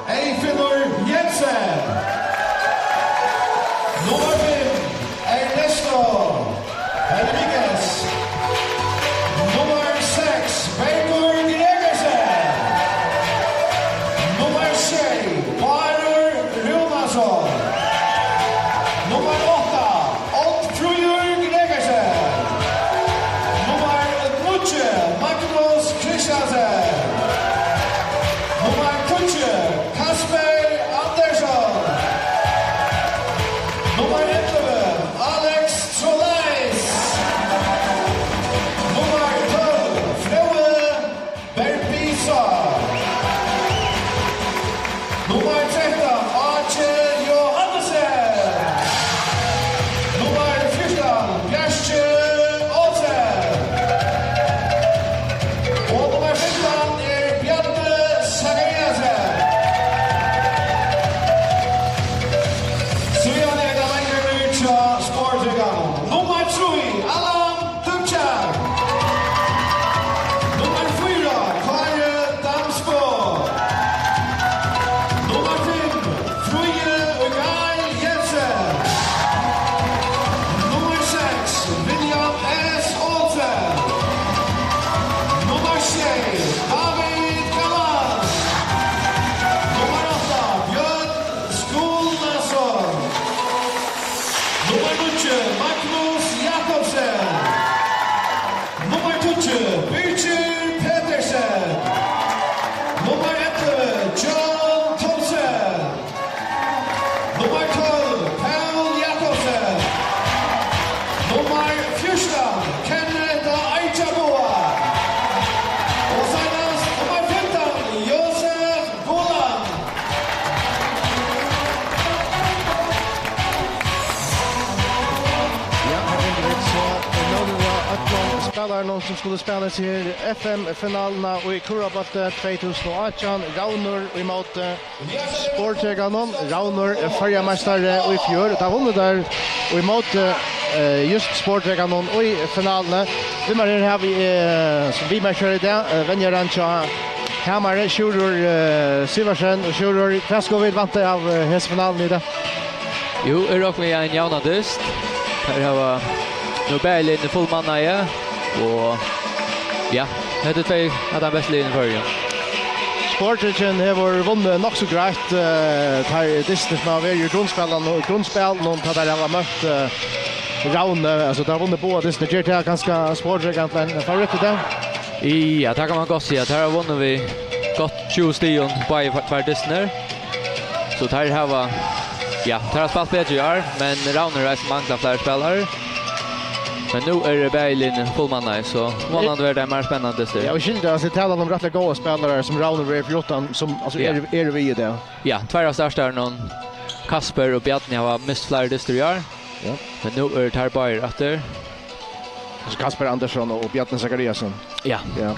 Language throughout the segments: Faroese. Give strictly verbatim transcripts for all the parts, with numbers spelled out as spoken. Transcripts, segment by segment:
Eyfinnur Jensen. Nummar fimm, Ernesto Henriquez. Nummar seks, Bergur Gregersen. Nummar sjey, Bárður Rúnarsson. Nummar átta, Oddfríður Gregersen. Nummar níggju, Magnus Christiansen. Nummar tíggju, Kasper Andersson. Nummar ellivu, Alex Trolais. Nummar tólv, Fróði Berbisa. Nummar trettan, Áki Johannesen. Nummar fjúrtan, Bjarki Olsen. Og nummar fimtan er Bjarni Zachariasen. Síðan er tað langur røð hjá Sportrygganum. Nummar trý, Allan Dubcek. Nummar fýra, Kári Damsbo. Nummar fimm, Fríði Ugail Jensen. Nummar seks, William S. Olsen. Nummar sjey, David Galant. Nummar átta, Bjørn Skúlason. Nummar níggju, Magnus Jakobsen. Nummar tíggju, Birgir Petersen. Nummar ellivu, John Thomsen. Nummar tólv, Paul Jakobsen. Nummar fjúrtan, Kenneth Eichaboa. Og seinast, nummar fimtan, Josef Golan. Ja, her er det så. Nå er det at man spiller noen som skulle spille seg her F M-finalen i Kurabalt tvey túsund og átjan. Ravnur í móti Sportrygganum. Ravnur er føroyameistari í fjør. Tað vunnu teir í móti, eh, just Sportrygganum í finaluni. Viðmerkjari her, eh, sum viðmerkjari í dag, eh, venjarin hjá Hamari, Sjúrður, eh, Sivertsen. Og Sjúrður, hvat skulu vit vænta av, eh, hesi finaluni í dag? Jú, eg rokni við ein javnan dyst. Her hava nú bæði liðini fullmannaði, og ja, hetta er tvey av teimum bestu liðunum í Føroyum. Sportryggin hevur vunnið nokk so greitt, eh, teir dystirnir sum hava verið í grundspælinum, grundspælinum, tá teir hava møtt, eh, Ravni. Altso, teir hava vunnið báðar dystirnar. Ger tað kanska Sportryggan til ein favoritt í dag? Ja, tað kann man gott siga. Teir hava vunnið við gott tjúgu stigum, báðir tveir dystirnir. So teir hava, ja, teir hava spælt betri í ár, men Ravnur hevur eisini manglað fleiri spælarar. Men nú eru bæði liðini fullmannaði, so vónandi verður tað ein meira spennandi dystur. Ja, og skilja, altso, talan um rættiliga góðar spælarar sum Ravnur var fyri uttan, sum, altso, ja, eru, eru við í dag. Ja, tveir av startarunum, Kasper og Bjarni, hava mist fleiri dystir í ár. Ja. Men nú eru teir báðir aftur. Altso Kasper Andersson og Bjarni Zachariasen. Ja. Ja.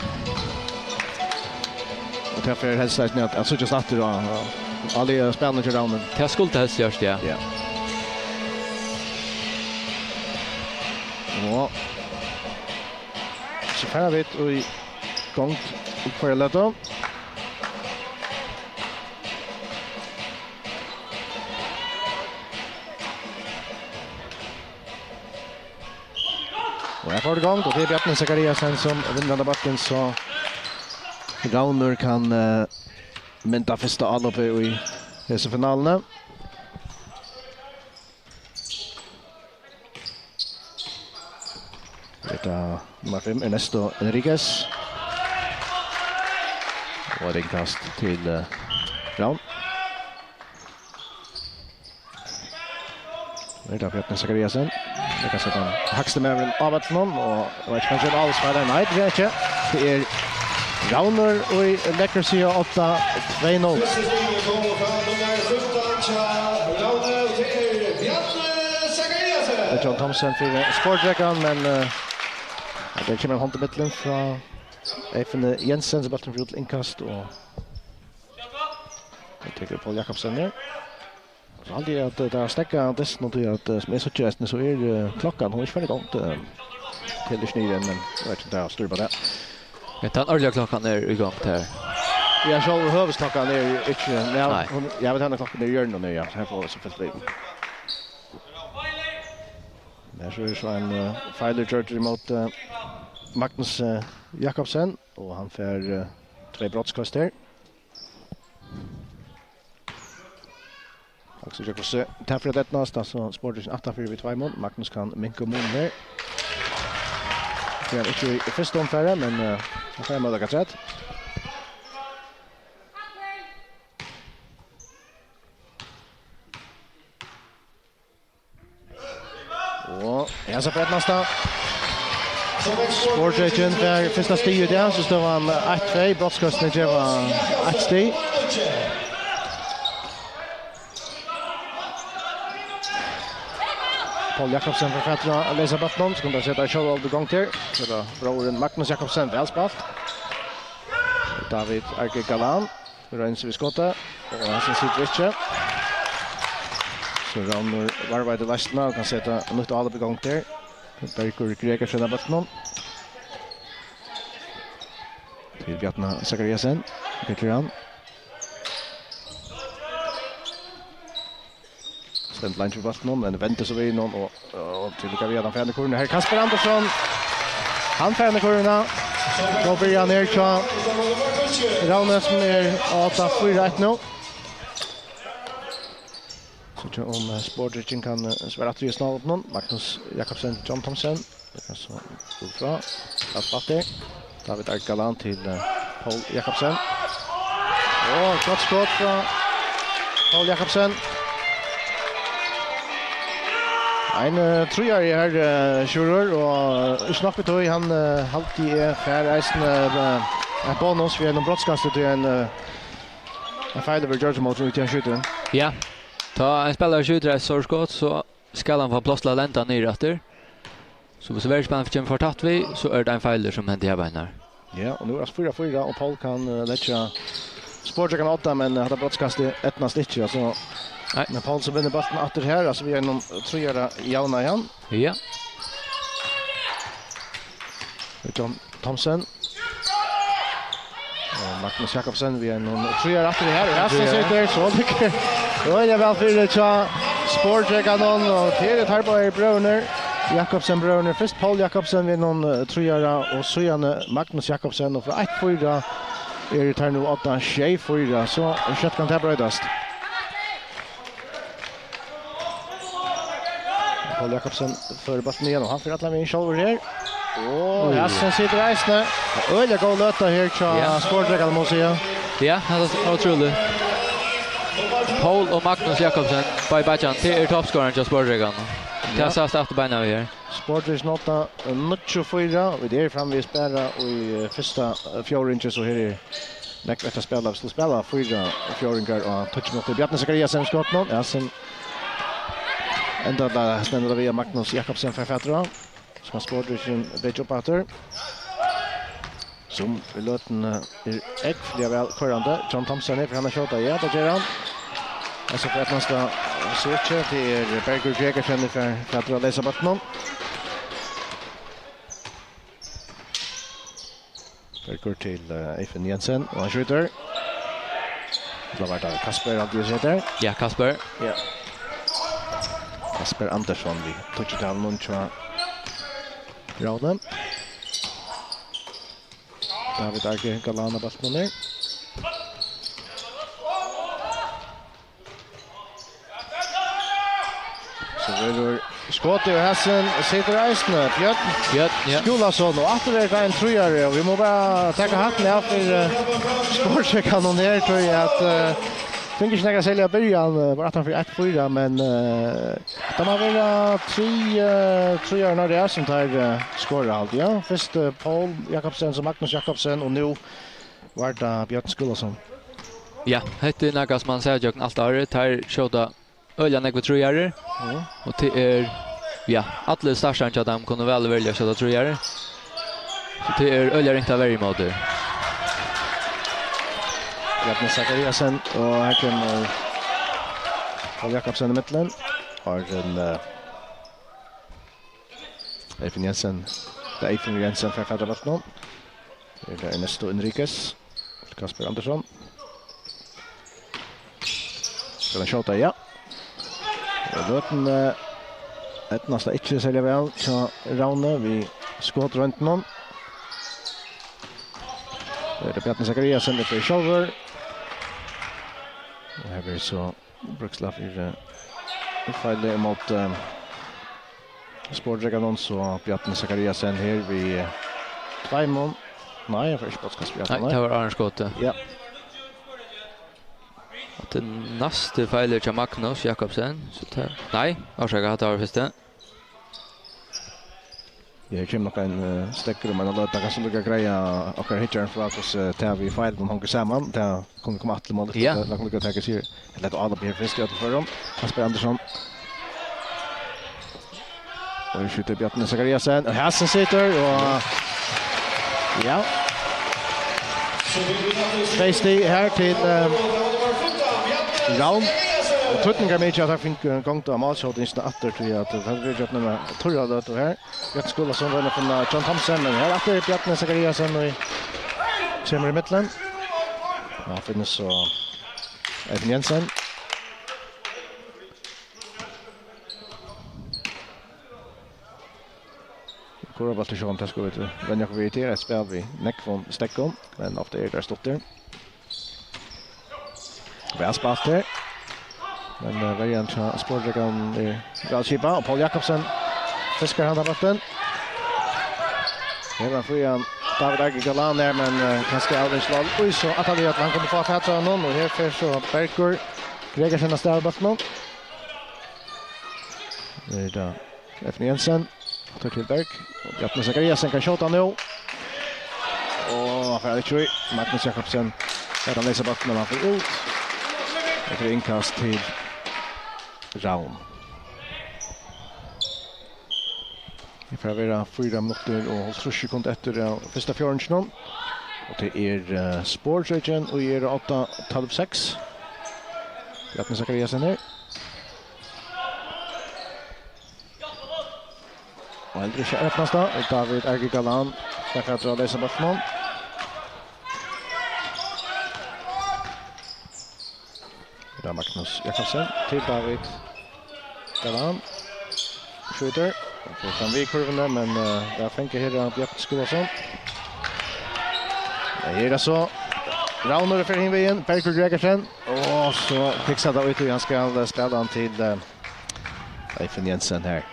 Og tað fer helst eisini at, at síggjast aftur á, á, á liðið spælinum hjá Ravnum. Tað skuldi helst gjørt, ja. Ja. Og so fara vit í gongd í hvørja løtu. Og her fór tað í gongd, og tað er Bjarni Zachariasen sum vinnur handa bóltin, so Ravnur kann, eh, mynda fyrsta álopið í hesi finaluni. Hetta nummar fimm, Ernesto Enriquez. Og eitt innkast til, eh, Ravn. Her er Bjarni Zachariasen. Tað er kanska tann hægsti maðurin á vøllinum, og eg veit ikki, kanska er ávís við tað. Nei, tað er ikki. Tað er Ravnur, ið leggur seg á átta tvey null. Fyrsta stigið kemur frá nummar fimtan hjá Ravni, og tað er Bjarni Zachariasen. Tað er John Thomsen fyri Sportryggan, men, eh, ja, tað kemur ein hond ímillum frá Eyfinni Jensen, so bólturin fer út til innkast, og tað tekur Poul Jakobsen her. So haldi eg at, eh, tað er steðgað dystin, og tí at, eh, sum eg síggi eisini, so er, eh, klokkan, hon er ikki farin í gongd, eh, til ikki niðri enn, men eg veit ikki um tað hevur stýr á tað. Ja, tann árliga klokkan er í gongd her. Ja, sjálva høvuðsklokkan er ikki, ja, Nei. Hon, ja, men henda klokkan er í hjørninum, ja. Her fáa vit so fylgt við. Her so er so ein, eh, feilur gjørdur ímóti, eh, Magnus, eh, Jakobsen, og hann fær, eh, tvey brotskast her. Faktiskt ikki hvussu tað fer at eydnast, altso, Sportdrykkin aftanfyri við tveimum. Magnus kann minka munin her. Tað er ikki í fyrsta umfari, men, eh, hann fær møguleika afturat. Og ja, so fer at eydnast. Sportdrykkin fær fyrsta stig í dag, so støðan eitt tvey, brotskøstini geva eitt stig. Poul Jakobsen fær fatur á at leysa bóltin, so kann tað seta sjálvandi í gongd her. So er tað bróðirin Magnus Jakobsen, væl spælt. David Arge Galan. Roynir seg við skotið, og hann situr ikki. So Rannur varðveitir leistina og kann seta nýtt álop í gongd her. Bergur Gregersen av bóltinum. Til Bjarna Zachariasen. Hvat er hann? Stendur leingi við bóltinum, men vendir so við honum og, og til lukka við at hann fær hann í kurvina. Her er Kasper Andersson. Hann fær hann í kurvina. Nú byrjar hann her hjá Ravnes, sum er átta fýra eitt nú. So tjá um, eh, Sportdrykkin kann, eh, svara aftur í snálopinum. Magnus Jakobsen, John Thomsen. So, út frá. Rætt aftur. David Arge Galan til, eh, Poul Jakobsen. Og gott skot frá Poul Jakobsen. Ein, eh, tríari her, eh, Sjúrður, og, eh, ikki nokk við tí, hann, eh, haldi eg fær eisini, eh, eitt bonus við einum brotskasti, tí ein, eh, ein feilur verður gjørdur móti, tí hann skjýtur. Ja, tá ein spælari skjýtur eitt stórt skot, so skal hann fáa pláss til at lenda niður aftur. So hvis verjuspælarin kemur for tætt við, so er tað ein feilur sum hendir her beinar. Ja, og nú er tað fýra fýra, og Poul kann, eh, leggja Sportdrykkin á odda, men, eh, hatta brotskastið eydnast ikki, altso. Nei. Men Poul sum vinnur bóltin aftur her, altso, við einum tríara javna hann. Ja. John Thomsen. Og Magnus Jakobsen, við einum tríara aftur her. Og Jakobsen situr, so liggur øgiliga væl fyri hjá Sportdrykkunum, og til eru teir báðir brøðurnir, Jakobsen-brøðurnir. Fyrst Poul Jakobsen við einum, eh, tríara, og síðani Magnus Jakobsen, og frá eitt fýra eru teir nú á odda sjey fýra, so skjótt kann tað broytast. Poul Jakobsen førir bóltin ígjøgnum, og hann fer allan vegin sjálvur her. Og Oj. Hasin situr eisini. Øgiliga góð løta her hjá Ja. Sportdrykkunum, má eg siga. Ja, tað er ótrúligt. Poul og Magnus Jakobsen, báðir beiggjarnir, tað er toppskorarin hjá Sportdrykkunum. Ja. Tað sæst aftur beinanvegin her. Sportdrykkin á odda, eh, níggju fýra. Vit eru framvegis bara í, eh, fyrsta, eh, fjórðingi, so her er nógv eftir at spæla. Vit skulu spæla fýra fjórðingar á tíggju minuttir. Bjarni Zachariasen við skotinum. Ja, sum endar tað, stendur tað við at Magnus Jakobsen fær fatur á. So kann Sportdrykkin byggja upp aftur. Sum í løtuni er ógvuliga væl koyrandi. John Thomsen er, fer hann at skjóta? Ja, tað ger hann. Og so fer næsta, so ikki. Tað er Bergur Gregersen, fær fatur á at leysa bóltin. Bergur til, eh, Eyfinn Jensen, og hann skjýtur. Ella var tað Kasper, hann skjýtur? Ja, Kasper. Ja. Kasper Andersson, við tíggju talinum hjá Ravnum. David Arge Galan á bóltinum her. So verður skotið, og hasin situr eisini. Bjørn Bjørn, ja. Skúlason, og aftur er tað ein tríari, og vit mugu bara taka hattin av fyri, eh, Sportdrykkunum her, tí at, eh, fingu ikki nakra serliga byrjan, eh, bara aftan fyri eitt fýra, men, eh, tað má vera trý, eh, tríarar í rað sum teir, eh, skora, haldi eg. Fyrst, eh, Poul Jakobsen, so Magnus Jakobsen, og nú var tað Bjørn Skúlason. Ja, hetta er nakað sum man sær gjøgnum alt árið. Teir skjóta øgiliga nógvar tríarar. Mhm. Og tað er, ja, allir startararnir hjá teimum kunnu væl og veruliga skjóta tríarar. So tað er øgiliga ringt at verja ímóti. Bjarni Zachariasen, og her kemur Poul Jakobsen í millum. Áðrenn, eh, Eyfinn Jensen. Tað er Eyfinn Jensen fær fatur á bóltinum. Her er Ernesto Enriquez. Kasper Andersson. Skal hann skjóta? Ja. Og løtuni eydnast tað ikki serliga væl hjá Ravni við skotroyndunum. Tað er Bjarni Zachariasen, ið fer sjálvur. Og her verður so brúkst fyri, eh, feil ímóti, eh, Spordrekanum, so Bjarni Zachariasen her við, eh, tveimum. Nei, hann fær ikki botskast, Bjarni, nei, nei. Tað var áðrenn skotið. Ja. Og tað næsta feilið hjá Magnus Jakobsen. So tað, nei, orsaka, tað var fyrsta. Her kemur nokk ein, eh, steðgur um eina løtu. Kanska líka greiða okkara hyggjarum frá, hvussu tað við feilin hongur saman. Tað kunnu vit koma aftur til, Malik. Ja. Tað kunnu vit taka seg. Lat Alan her fyrst í øllum førum. Kasper Andersson. Og skjýtur Bjarni Zachariasen. Og hasin situr, og ja. Tvey stig her til, eh, Ravn. Og týdningarmikið at hann fekk, eh, gongd á málskjótingina aftur, tí at, eh, tað hevði verið gjørt eina tørra løtu her. Bjørn Skúlason roynir at finna John Thomsen, men her aftur Bjarni Zachariasen, og kemur í midten. Ja, finnur so Edvin Jensen. Kurvabóltur, sjálvandi, tað skulu vit venja okkum við. Tað er eitt spæl við nógvum steðgum, men ofta eru teir stuttir. Væl spælt her. Men, eh, verjan hjá Spordrekanum er væl skipað, og Poul Jakobsen fiskar handa bóltin. Her var frían David Arge Galan her, men, eh, kanska avlýst lál. Oj, so ætlaði at hann kundi fáa fatur á honum, og her fer so Bergur Gregersen av stað við bóltinum. Her er tað Edvin Jensen. Aftur til Berg. Og Bjarni Zachariasen kann skjóta nú. Og hann fær ikki í. Magnus Jakobsen. Her hann leysir bóltin, men hann fer út. Hetta er innkast til Ravn. Tað fer at vera fýra minuttir og hálvtrýss sekund eftir av fyrsta fjórðinginum. Og tað er, eh, Spordrekin, og er átta tólv seks. Bjarni Zachariasen her. Og heldur ikki at eydnast tað. Og David Arge Galan fær fatur á leysa bóltin. Tað er Magnus Jakobsen til David Galan. Skjýtur. Og fer fram við kurvini, men, eh, tað fekk hann her av Bjørn Skúlason. Her er so Ravnur fer hin vegin. Bergur Gregersen. Og so fiksar tað út, og hann skal, eh, spæla hann til, eh, Edvin Jensen her.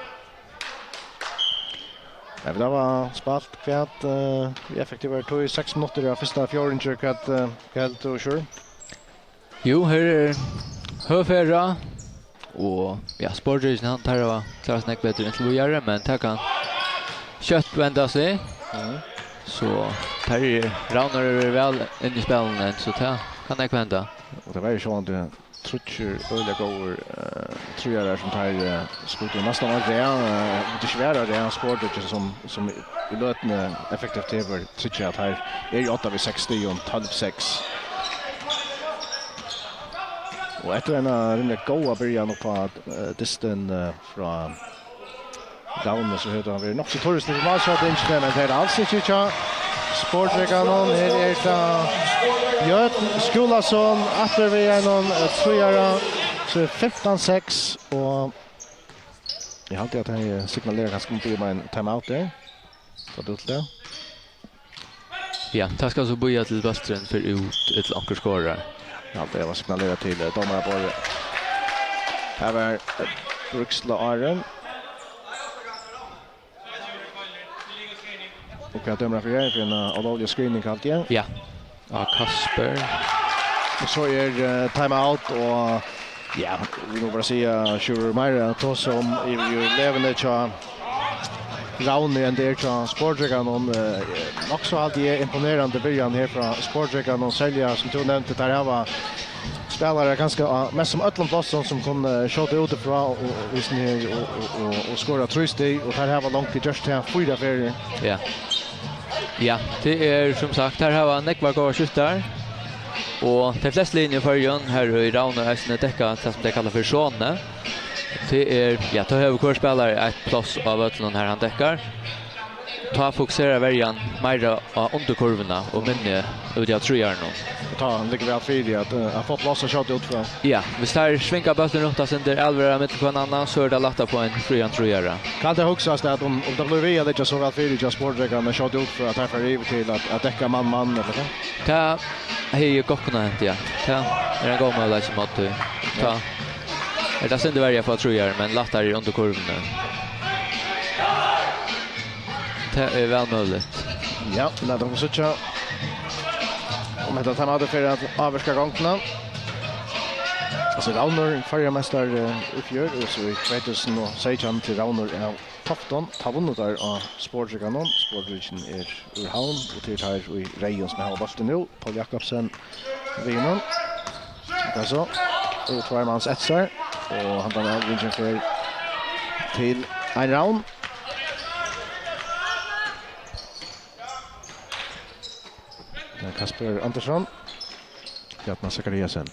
Ja, vit hava spælt hvat, eh, í effektivari tíð, seks minuttir av fyrsta fjórðingi. Hvat, eh, hvat heldur tú, Sjur? Jú, her er høg ferð, og, ja, Spordrekin, teir hava klárt seg nógv betur inntil víðari, men tað kann skjótt venda seg. Mhm. So, teir eru, Ravnur eru væl inni í spælinum enn, so tað kann nógv henda. Og tað var jú sjálvandi tríggir øgiliga góðir, eh, tríarar sum teir, eh, skotu næstan á rað, eh, um tað ikki var á rað, Spordrekin sum, sum í løtuni effektivt hevur tryggjað, at teir eru í odda við seks stigum, tólv seks. Og eftir eina rímiliga góða byrjan upp á, eh, dystin, eh, frá Ravni, so hevur hann verið nokk so turrur til málskjótingina, men tað er tað als ikki hjá Spordrekanum. Her er tað Bjørn Skúlason, aftur við einum, eh, tríara, so er fimtan seks, og eg haldi, at hann signalerar kanska um at biðja um ein timeout her. Hvat tú til tað? Ja, tað skal so bíða til bólturin fer út, ella onkur skorar. Ja, tað var signalerað til, eh, dómaraborðið. Her var, eh, brúkst til áðrenn. Og hvat dømir hann fyri her? Fyri eina, eh, ólógliga screening, haldi eg. Ja, av Kasper. Og so er, eh, timeout, og ja, vit mugu bara siga, Sjúrður, meira at tosa um í, í leguni hjá Ravni enn tað er hjá Spordrekanum. Eh, nokk so, haldi eg, imponerandi byrjan her frá Spordrekanum, serliga sum tú nevndi, teir hava spælarar kanska á mest sum øllum plássum sum kunnu, eh, skjóta útifrá og, og, og, og, og, og skora trý stig, og teir hava longu gjørt tað fýra ferðir. Ja. Ja, tað er sum sagt, teir hava nógvar góðar skyttar. Og tey flestu liðini í Føroyum, her í Ravnur eisini dekka tað sum tey kalla fyri sonu. Tað er, ja, tá hevur hvør spælari eitt pláss á vøllinum har hann dekkar. Tá fokuserar verjan meira á undirkurvina og minni úti á trýarunum. Og tá liggur væl fyri at, eh, at fáa pláss at skjóta út frá. Ja, viss teir svinga bóltin runt eitt sindur, alvara millum hvønn annan, so er tað lætt at fáa ein frían trýara. Kann tað hugsast at um, um tað blívur við at liggja so væl fyri hjá Sportrekan at skjóta út frá, at teir fara yvir til at, at dekka mann mann, ella hvat? Tað hevði gott kunnað hent, ja. Tað er ein góð møguleiki móti tí. Tá er tað sindur verri at fáa trýar, men lættari undir kurvini. Tað er væl møguligt. Ja, lat okkum síggja um hetta timeoutið fer at ávirka gongdina. Altso, Ravnur, føroyameistari, eh, í fjør, og so í tvey túsund og seytjan til Ravnur av Toftum. Tá vunnu teir á Sportrekanum. Sportrekin er úr Havn, og til teir í reyðum sum hava bóltin nú. Poul Jakobsen við honum. Tað er so. Og tveir mans eftir sær. Og handan avringin fer til ein Ravn. Ja, Kasper Andersson. Bjarni Zachariasen.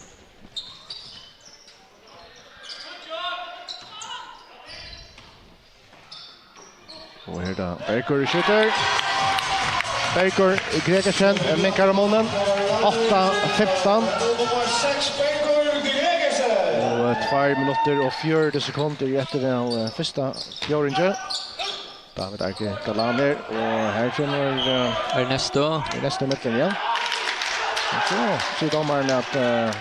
Og her er tað Bergur skjýtur. Bergur Gregersen, eh, minkar um munin. Átta fimtan. Og, eh, tveir minuttir og fjøruti sekundir eftir av, eh, fyrsta fjórðingi. David Arke Galanir, og her kemur, eh, Ernesto. Ernesto í millum, ja. Og so sigur dómarin at, eh,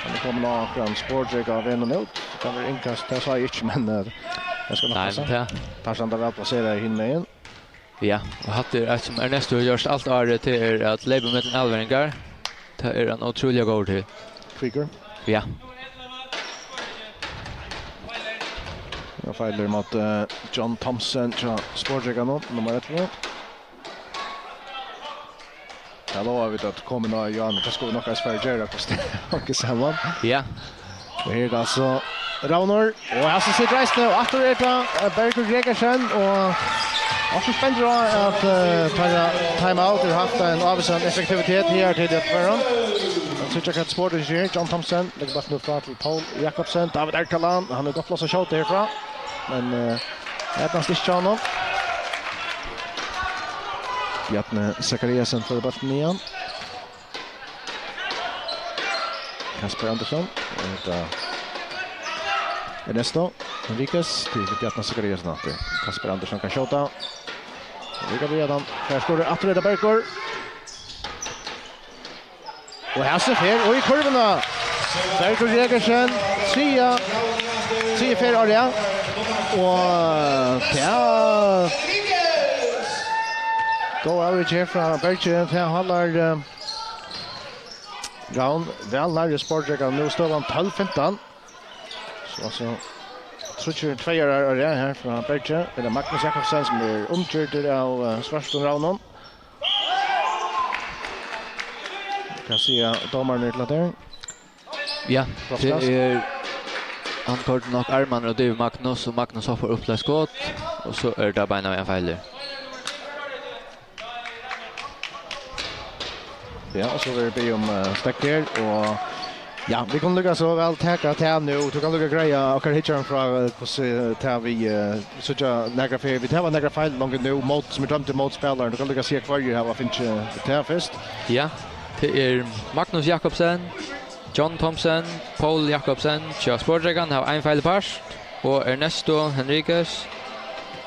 hann er komin á akkurát Sportreka av vegnum út. Tað verður innkast, tað sá eg ikki, men, eh, eg skal nokk Nei, passa. Men tað Tað er væl plaserað hin megin. Ja, og hatta er eitt sum Ernesto hevur gjørt alt árið, tað er at leypa millum alvaringar. Tað er hann ótrúliga góður til. Kvikur. Ja. Ja, feilir mot, eh, John Thompson hjá Sportrekanum, nummar ellivu. Her lovaðu vit at koma inn á hjørnið. Tað skulu vit nokk eisini fara at gera, hvussu tað er, saman. Ja. Og her er tað altso Ravnur. Og her so situr eisini, og aftur er tað, eh, Bergur Gregersen, og aftur spendur á at, eh, taka timeout. Vit hava havt ein ávísan effektivitet her til dette føra. Síggja hvat Sporting ger. John Thompson leggur bóltin út frá til Poul Jakobsen. David Erkaland, hann er gott pláss at skjóta herfrá. Men, eh, er tað styrkt hjá honum? Bjarni Zachariasen fær bóltin niðan. Kasper Andersson. Og hetta er Ernesto Henriquez til Bjarni Zachariasen aftur. Kasper Andersson kann skjóta. Líka við at hann fær skorið aftur, er tað Bergur. Og her sum fer, og í kurvina. Bergur Gregersen, tredje, tredje ferð á rað. Og, ja, góð avrikið her frá Bergi. Tað handlar, eh, Ravn væl nærri Sportreka. Nú støðan tólv fimtan. So, so, tríggir tveir á rað her frá Bergi. Er tað Magnus Jakobsen sum er umgjørdur av, eh, svørtum ravnum? Hvat siga dómararnir til hatta her? Ja, Flott tað kast. Er, hann koyrdi nokk armarnar út yvir Magnus, og Magnus hoppar upp til eitt skot, og so er tað beinanvegin feilir. Ja, og so verður biðið um, eh, steðg her, og ja, vit kunnu líka so væl taka tað nú. Tú kanst líka greiða okkara hyggjarum frá, eh, hvussu, eh, tað við, eh, síggja nakrar ferð. Vit hava nakrar feilir longu nú, mót, sum er dømdir mót spælarum. Tú kanst líka siga hvørjir hava fingið tað fyrst. Ja, tað er Magnus Jakobsen, John Thompson, Poul Jakobsen hjá Sportrekan hava ein feil í part, og Ernesto Henriquez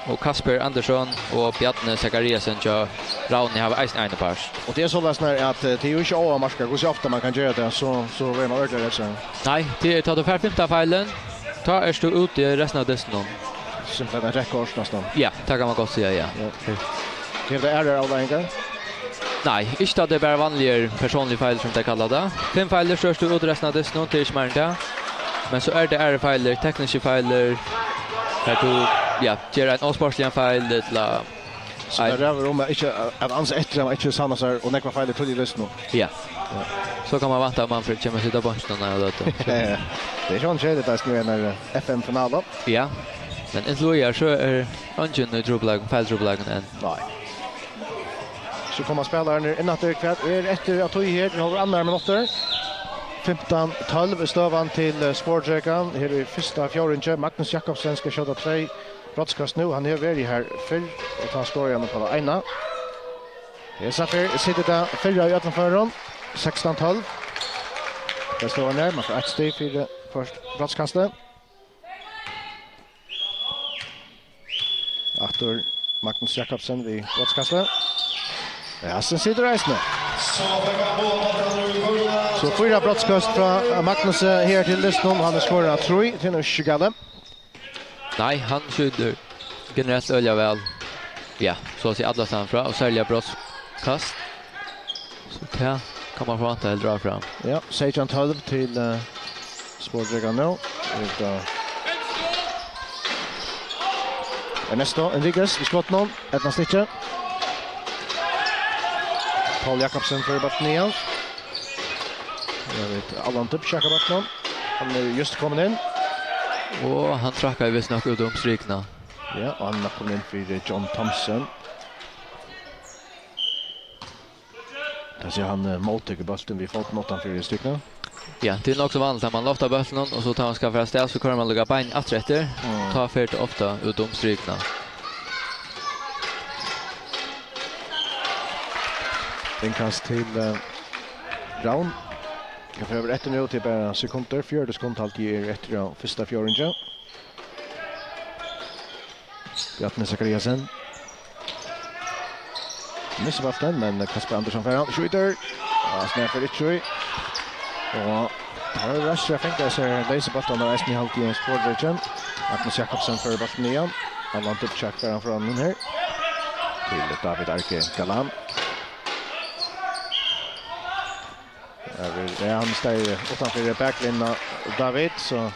og Kasper Andersson og Bjarni Zachariasen hjá Ravni hava eisini ein í part. Og tað er soleiðis nær at, eh, tað er jo ikki óavmarkað, hvussu ofta man kann gera tað, so, so verður man ordiliga revsað. Nei, tað er, tá tú fær fimta feilin, tá ert tú úti restina av dystinum. Simpelthen eitt reytt kort næstan. Ja, tað kann man gott siga, ja. Ja. Hevur tað aðrar avleiðingar? Nei, ikki tá tað er bara vanligir persónligir feilir, sum tey kalla tað. Fimm feilir, so ert tú út restina av dystinum, tað er ikki meira enn tað. Men so eru tað aðrir feilir, tekniskir feilir, har tú, ja, ger ein ósportsligan feil, ella So ein tað ræður um at ikki, at ansa eftir, at man ikki sannar sær, og nógvar feilir tíðliga í dystinum. Ja. So kann man vænta, at Manfred kemur at sita á beinkinum eina løtu. Ja, ja. Tað er sjálvandi keðiligt, at tað skal vera ein, eh, F M-finala. Ja. Men inntil víðari, so er eingin í trupulleikum, feiltrupulleikum enn. Nei. So koma spælararnir inn aftur. Hvat er eftir av tíð her? Tað er hálvan annan minuttur. Fimtan tólv er støðan til, eh, Sportrekan. Her í fyrsta fjórðingi. Magnus Jakobsen skal skjóta tvey brotskast nú. Hann hevur verið her fyrr, og tá skoraði hann upp á tað eina. Hesa ferð situr tað fyrra í øllum førum. Sekstan tólv. Tað stóð hann her. Man fær eitt stig fyri hvørt brotskast. Aftur Magnus Jakobsen við brotskast. Ja, so situr eisini. So fýra brotskast frá Magnus her til dystin. Hann hevur skorað trý, tað er nú ikki galið. Nei, hann skjýtur generelt øgiliga væl. Ja, so at siga allastaðni frá, og serliga brotskast. So tað kann man forvænta heldur áfram. Ja, seytjan tólv til, eh, Spordrekan nú. Vit, eh, Ernesto Enriquez við skotinum. Eydnast ikki. Paul Jakobsen fær bóltin niðan. Ja, vit, Allan Dubčak á bóltinum. Hann er júst komin inn. Og hann trakkaði vist nokk út um strikuna. Ja, og hann er nokk komin inn fyri John Thompson. Tað sigur hann, eh, móttekur bóltin við fótin uttan fyri strikuna. Ja, tað er nokk so vanligt at man loftar bóltin, og so tá man skal fara av stað, so koyrir man líka bein aftur eftir. Mm. Tá fer tað ofta út um strikuna. Innkast til, eh, Ravn. Tað fer eftir nú til bara sekundir. Fjøruti sekund haldi eg er eftir av fyrsta fjórðingi. Bjarni Zachariasen. Missir bóltin, men Kasper Andersson fær hann. Skjýtur. Ja, snær fer ikki í. Og tað er Russia fengt seg leysa bóltin og eisini haldi í Spordrekan. Magnus Jakobsen fær bóltin niðan. Allan Dubčak fær hann frá honum her. Til David Arke Galan. Ja, vit, ja, hann staðið uttan fyri baklinjuna, David, so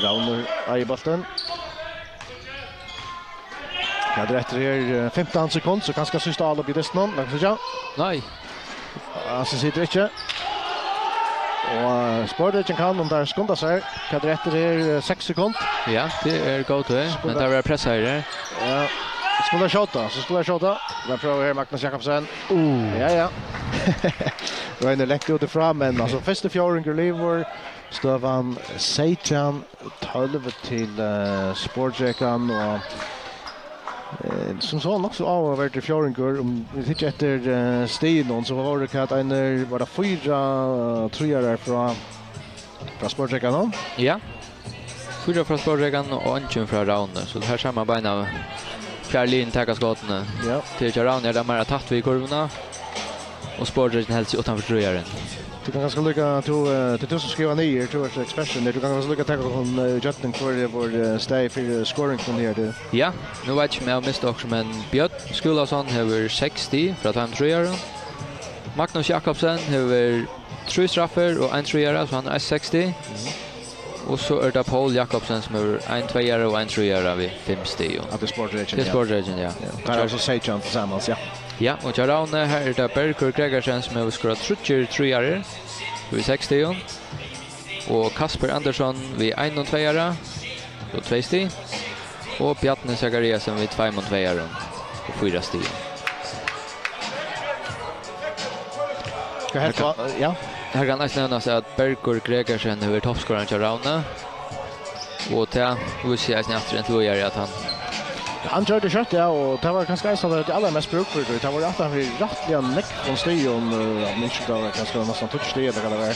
Ravnur eigur bóltin. Hvat er eftir her? Fimtan sekund, so kanska síðsta álop í dystinum. Lat okkum síggja. Nei. Hann situr ikki. Og, eh, Spordrekin kann, um teir skunda sær. Hvat er eftir her? Seks sekund. Ja, tað er gott, tað. Men teir verða pressaðir her. Ja. Skulu skjóta, so skulu skjóta. Vit prøva her, Magnus Jakobsen. Uh. Ja, ja. Rønir langt út frá, men, altso, fyrsti fjórðingur livir. Støðan seytjan tólv til, eh, Spordrekan, og, eh, sum so nokk so áhugaverdur fjórðingur, um vit hyggja eftir, eh, stigunum, so vóru tað, Einar, var tað fýra, eh, tríarar frá, frá Spordrekanum? Ja. Fýra frá Spordrekanum og eingin frá Ravni, so her sær man beinanvegin hvar liðini taka skotini. Ja. Til hjá Ravni er tað meira tætt við kurvina, og Spordrekin heldur seg uttanfyri tríaran. Tú kanst kanska líka, tú, eh, tað er tú sum skrivar niður, tú ert ekspertin her, tú kanst kanska líka taka okkum, eh, ígjøgnum hvør er vóru, eh, støði fyri skoringunum her, tú. Ja, nú veit eg ikki, um eg havi mist okkurt, men Bjørn Skúlason hevur seks stig frá teimum tríarum. Magnus Jakobsen hevur trý straffir og ein tríara, so hann er eitt seks stig. Mhm. Og so er tað Paul Jakobsen, sum hevur ein tveiara og ein tríara við fimm stigum. Ja, tað er Spordrekin, ja. Tað er Spordrekin, ja. Ja, tað er altso seytjan til samans, ja. Ja, og hjá Ravni, her er tað Bergur Gregersen, sum hevur skorað tríggjar tríarar við seks stigum. Og Kasper Andersson við einum tveiara og tvey stig. Og Bjarni Zachariasen við tveimum tveiarum og fýra stigum. Skal helst Her kann, va-, ja. Her kann eisini nevnast, at Bergur Gregersen hevur verið toppskorarin hjá Ravni. Og tað vísir seg eisini aftur inntil víðari, at hann Hann gjørdi skjótt, ja, og tað var kanska eisini tað, tað allarmest brúk fyri, tí tað var aftan fyri rættiliga nógv stigum, eh, at minnast, tað var kanska næstan tíggju stig, ella hvat tað var.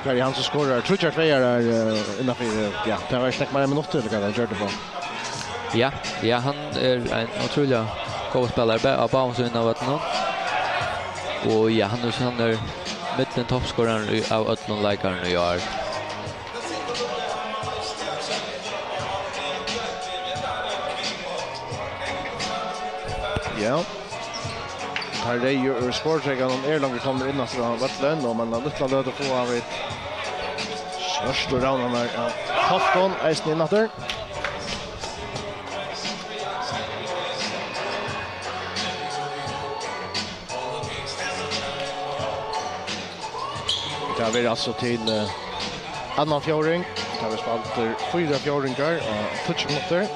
Har er hann, sum skorar tríggjar tveiarar, eh, innanfyri, ja, tað var ikki nógv meira enn minuttir, ella hvat hann gjørdi upp á. Ja, ja, hann er ein ótrúliga góður spælari, bæði á báðum síðum av vøllinum. Og ja, hann er, hann er millum toppskorarar í, av øllum leikarunum í ár. Ja. Teir reyðu úr Spordrekanum eru longu komnir inn aftur á vøllin, og men eina lítla løtu fáa vit svørtu ravnarnar av Toftum eisini inn aftur. Tað verður altso til, eh, annan fjórðing. Tað verður spælt, eh, fýra fjórðingar og tíggju minuttir.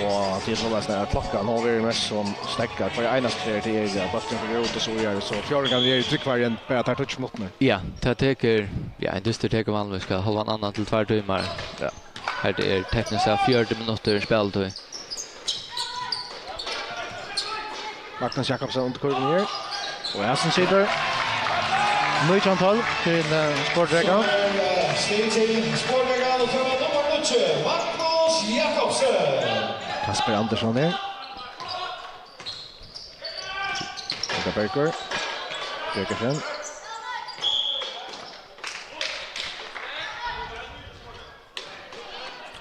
Og tað er soleiðis, at klokkan hevur verið mest sum steðgað. Hvør einasti ferð tað er, ja, bólturin fer út og so víðari, so fjórðingarnir eru drúgvari enn bara teir tíggju minuttirnar. Ja, tað tekur, ja, ein dystur tekur vanligvis hvat, hálvan annan til tveir tímar. Ja. Her er tekniskt sett fjøruti minuttir spilletid. Magnus Jakobsen undir kurvini her. Og hasin situr. Nítjan tólv til, eh, Spor Drekan. Stig til Spor Drekan og tømmer nummer níggju, Magnus Jakobsen. Kasper Andersson her. Inga Berger. Gregersen.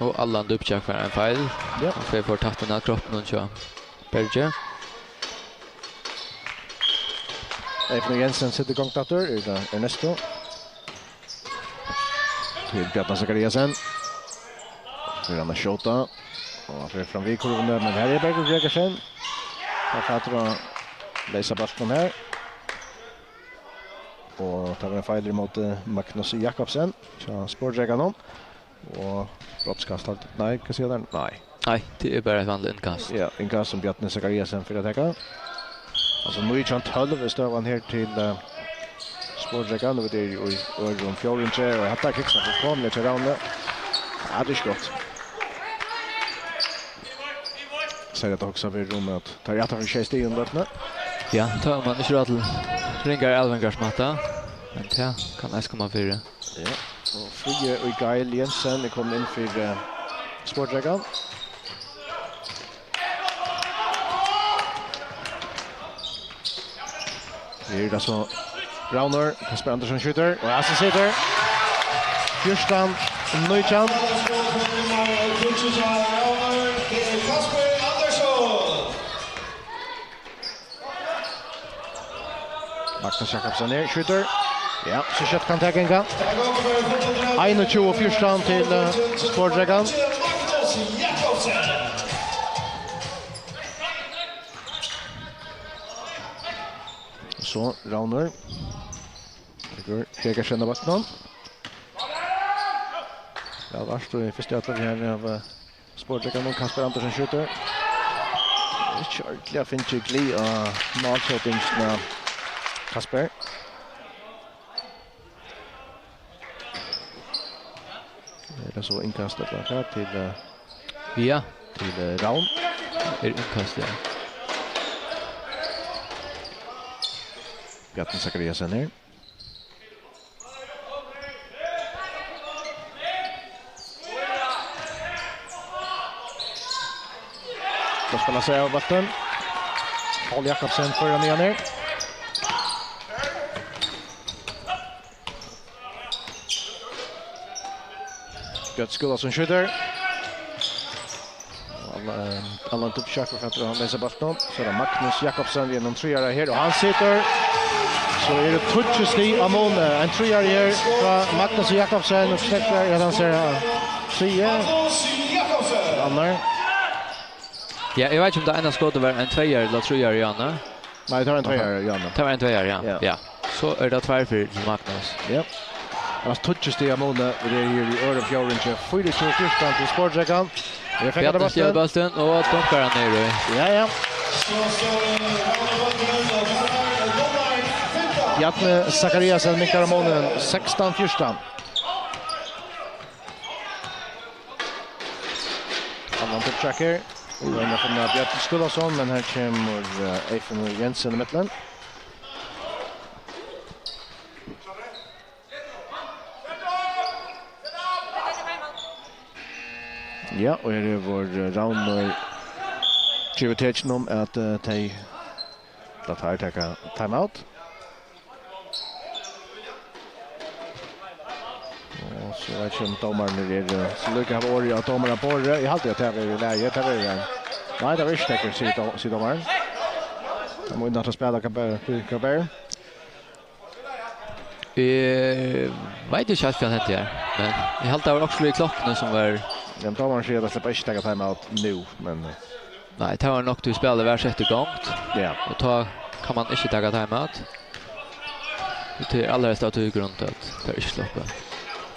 Og Allan Dubčak fær ein feil. Ja. Og fer for tatt inn av kroppen og kjø. Berge. Eyvind Jensen setur í gongd aftur. Er tað Ernesto? Til Bjarna Zachariasen. Fer hann at skjóta. Og hann fer fram við kurvini, men her er Bergur Gregersen. Hann fatur at leysa bóltin her. Og tað var ein feil ímóti Magnus Jakobsen. Hjá Spor Drekanum. Og brottskast, nei, hvat sigur hann? Nei. Nei, tað er bara eitt vanligt innkast. Ja, innkast sum Bjarni Zachariasen fer at taka. Altso, nítjan tólv er støðan her til, eh, Spor Drekan, og vit eru í øðrum fjórðingi, og hetta kiksar fullkomiliga til Ravnur. Ja, tað er ikki gott. Serliga at hugsa fyri um at teir eru aftan fyri sjey stig í løtuni. Ja, tá er man ikki ráð til ringari avleveringar sum hatta, men tað kann eisini koma fyri. Ja, og Fríði Gael Jensen er komin inn fyri, eh, Spor Drekan. Her er tað so Ravnur, Kasper Andersson skjýtur, og hasin situr. Fjúrtan nítjan. Magnus Jakobsen her, skjýtur. Ja, so skjótt kann taka engan. Einogtjúgu fjúrtan til, eh, Spor Drekan. So, Ravnur. Tekur Gregersen av bóltinum. Ja, vart og í fyrstu atlit her av, eh, Spor Drekanum, Kasper Andersen skjýtur. Ikki ordiliga fingið glið á málskjótingina, Kasper. Er tað so innkast ella hvat til, eh, ja, til, eh, Ravn? Er innkast, ja. Bjarni Zachariasen her. Tá spælir seg av bóltin. Paul Jakobsen fær hann niðan her. Bjørn Skúlason skjýtur. Allan, eh, Allan Dubčak fer at leysa bóltin. So er tað Magnus Jakobsen við einum tríara her, og hann situr. So er tað tíggju stig á muni. Ein tríari her frá Magnus Jakobsen, og slett er at hann sær, eh, tríi. Annar. Ja, eg veit ikki um tað eina skotið var ein tvíari ella tríari, Janne. Nei, tað var ein tvíari, Janne. Tað var ein tvíari, ja. Ja. Ja. So er tað tveir fyri til Magnus. Ja. Altso, tíggju stig á muni, vit eru her í øðrum fjórðingi, fýraogtjúgu fjúrtan til Spor Drekan. Her fekk hann Bjarni stjól bóltin. Bóltin og dunkar hann niður í. Ja, ja. Bjarni Zachariasen minkar á munin, sekstan fjúrtan. Annan Dubčak her. Og ein har frá Bjarni Skúlason, men her kemur, eh, Eyfinnur Jensen ímillum. Ja, og her hevur, eh, Ravnur givið tekin um at, eh, tey, at teir taka timeout. Og so veit eg ikki um dómararnir eru, eh, so líka hava orðið á dómaraborðið. Eg haldi at tað er í lagi. Tað er, eh, nei, tað er ikki tekur, sigur dó-, sigur dómarin. Tað má inn at spæla, hvat ber, hvat ber. Eg veit ikki heilt, hvat hendi her, men eg haldi, tað var okkurt við klokkuni sum var. Ja, men dómarin sigur at tað sleppur ikki taka timeout nú, men, eh, nei, tað var nokk, tí spælið var sett í gongd. Ja. Og tá kann man ikki taka timeout. Og tað er allarhelst av tí grund at tað ikki sluppu.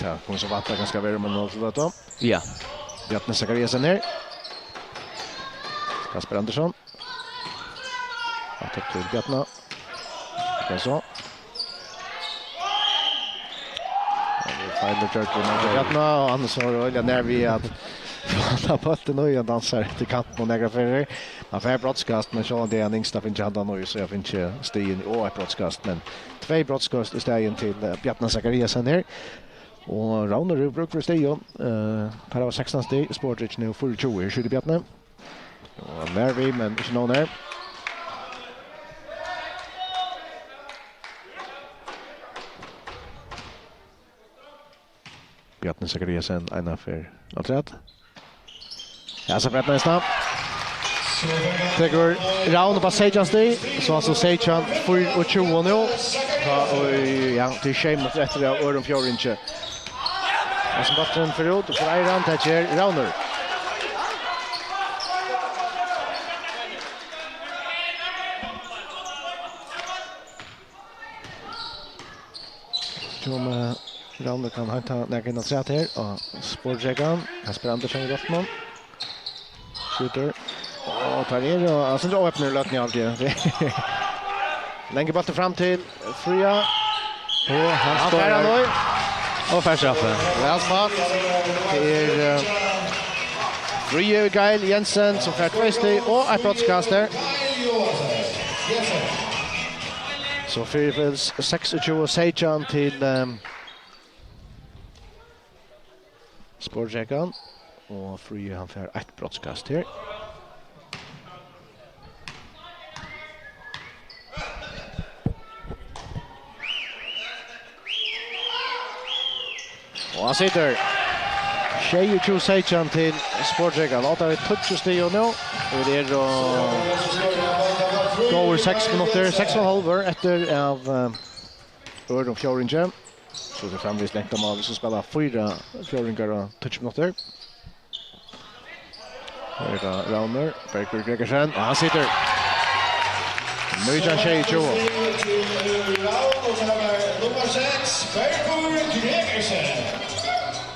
Ja, kom so vatn, kanska vera, men nú, so vet du. Ja. Bjarni Zachariasen her. Kasper Andersson. Aftur til Bjarna. Hvat so? Ja, vit Eller gjørt við Martin Bjarna, og hann er so øgiliga nær við at fáa bóltin, og hann dansar til kantin og nakrar ferðir. Hann fær brotskast, men sjálvandi er hann yngst at fingið handan, og so fingið stigini og eitt brotskast, men tvey brotskast í staðin til, eh, Bjarna Zachariasen her. Og Ravnur hevur brúk fyri stigum. Eh, teir hava sekstan stig, Sportrik nú fýraogtjúgu. Her skjýtur Bjarni. Og nær við, men ikki nóg nær. Bjarni Zachariasen, eina ferð afturat. Ja, so fer hann næsta. Tekur Ravn upp á seytjan stig, so altso seytjan fýraogtjúgu nú. Ja, og ja, tað eru sjey minuttir eftir av øðrum fjórðingi. Hesin bólturin fer út, og so eigur hann, tað ger Ravnur. Sjá um, eh, Ravnur kann heinta nakað inn afturat her, og Sportrekan. Kasper Andersen við bóltinum. Skjýtur. Og teir eru, altso, ikki óhepnir í løtuni, haldi eg. Langur bóltur fram til Fríða. Og hann skorar. Hann fær hann nú. Og fær straffu. Væl spælt. Tað er, eh, Fríða Gael Jensen, sum fær tvey stig og eitt brotskast her. So fyri seksogtjúgu seytjan til, eh, Sportrekan. Og Fríði, hann fær eitt brotskast her. Og hann situr. Sjeyogtjúgu seytjan til Sportrekan. Átta við tíggju stig nú. Og tað eru, eh, góðir seks minuttir, seks og ein hálvur eftir av, eh, øðrum fjórðingi. So tað er framvegis langt á mál, so spæla fýra fjórðingar á tíggju minuttir. Her er tað Ravnur, Bergur Gregersen, og hann situr. Nítjan sjeyogtjúgu.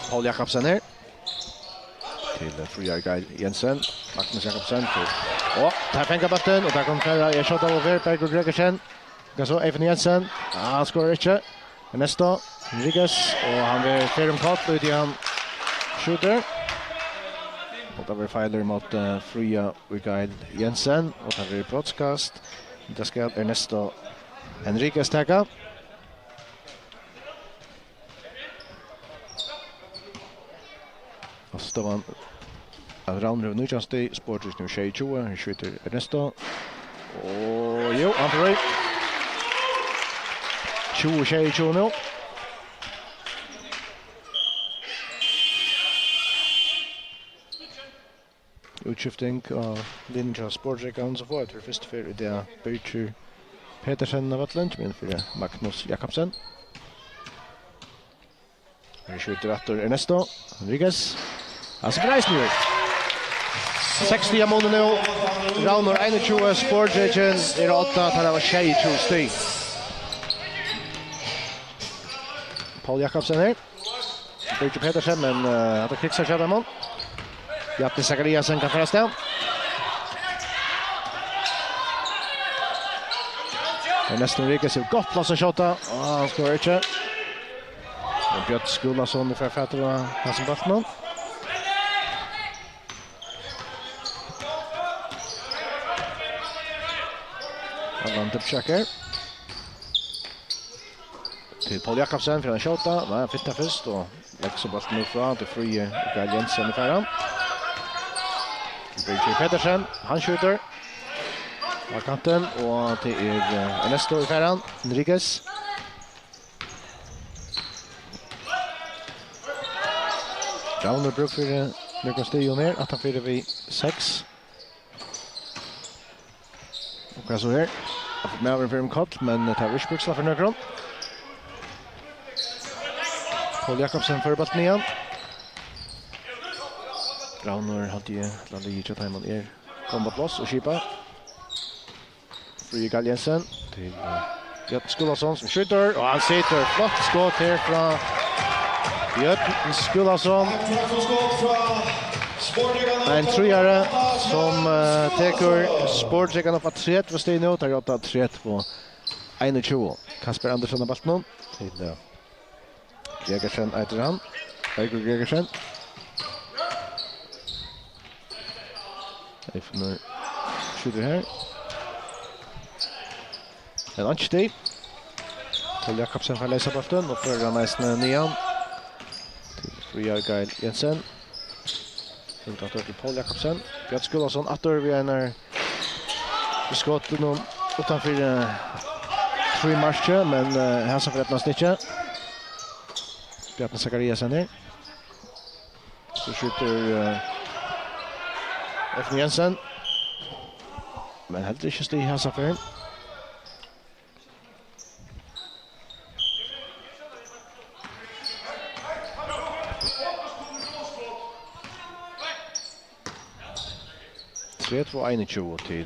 Paul Jakobsen her. Til, eh, Fríða Gael Jensen. Magnus Jakobsen til. Og teir fanga bóltin, og tað koma fleiri, eg skjóti av og fer, Bergur Gregersen. Hvat so, Eyvind Jensen. Ah, hann skorar ikki. Ernesto Enriquez, og hann verður, fer um koll, út í hann skjýtur. Og tað verður feilur móti, eh, Fríða Gael Jensen, og tað verður brotskast. Tað skal Ernesto Enriquez taka. Og so stóð hann at Ravnur hevur nítjan stig, Sportrik nú sjeyogtjúgu, her skjýtur Ernesto. Og jú, hann fer í. Tjúgu sjeyogtjúgu nú. Útskifting á linjuni hjá Sportrik, so fáa vit fyrstu ferð í dag Birgir Petersen á vøllin, kemur inn fyri Magnus Jakobsen. Her skjýtur aftur Ernesto Enriquez. Altso, greisligur. Seks stiga munur nú. Ravnur einogtjúgu, Sportrekin eru átta, teir hava sjeyogtjúgu stig. Paul Jakobsen her. Birgir Petersen, men, eh, hatta krigsar seg av. Bjarni Zachariasen kann fara av stað. Ernesto Enriquez hevur gott pláss at skjóta, og hann skorar ikki. Og Bjørn Skúlason fer fatur á hasum bóltinum. Allan Dubčak her. Til Paul Jakobsen, fer hann at skjóta. Nei, hann fintar fyrst, og leggur so bóltin út frá. Til Fríða Gael Jensen, fær hann. Til Birgir Petersen, hann skjýtur. Á kantin, og tað er, eh, Ernesto, fær hann. Enriquez. Ravnur brúk fyri, eh, nøkrum stigum her, aftan fyri við seks. Og hvat so her? Maðurin fer um koll, men tað er ikki brúk fyri nøkrum. Paul Jakobsen fær bóltin ígjøgnum. Ravnur, haldi eg, ella liðið hjá teimum er komið á pláss og skipað. Fríði Gael Jensen til, eh, Bjørn Skúlason, sum skjýtur, og hann situr. Flott skot her frá Bjørn Skúlason. Ein tríari, sum, eh, tekur Sportrekan upp á tretivu stig nú. Teir eru á tretivu einogtjúgu. Kasper Andersen á bóltinum til, eh, Gregersen eitur hann. Haukur Gregersen. Eifnur skjýtur her. Men einki stig. Pól Jakobsen fær leysa bóltin og førir hann eisini niðan til Fríða Geil Jensen. Út aftur til Pól Jakobsen. Bjørn Skúlason aftur við einari við skotinum uttanfyri, eh, frímerkið, men, eh, hasa ferð eydnast ikki. Bjarni Zachariasen her. So skjýtur, eh, Eifnur Jensen. Men heldur ikki stig hasa ferð. Tretivu einogtjúgu til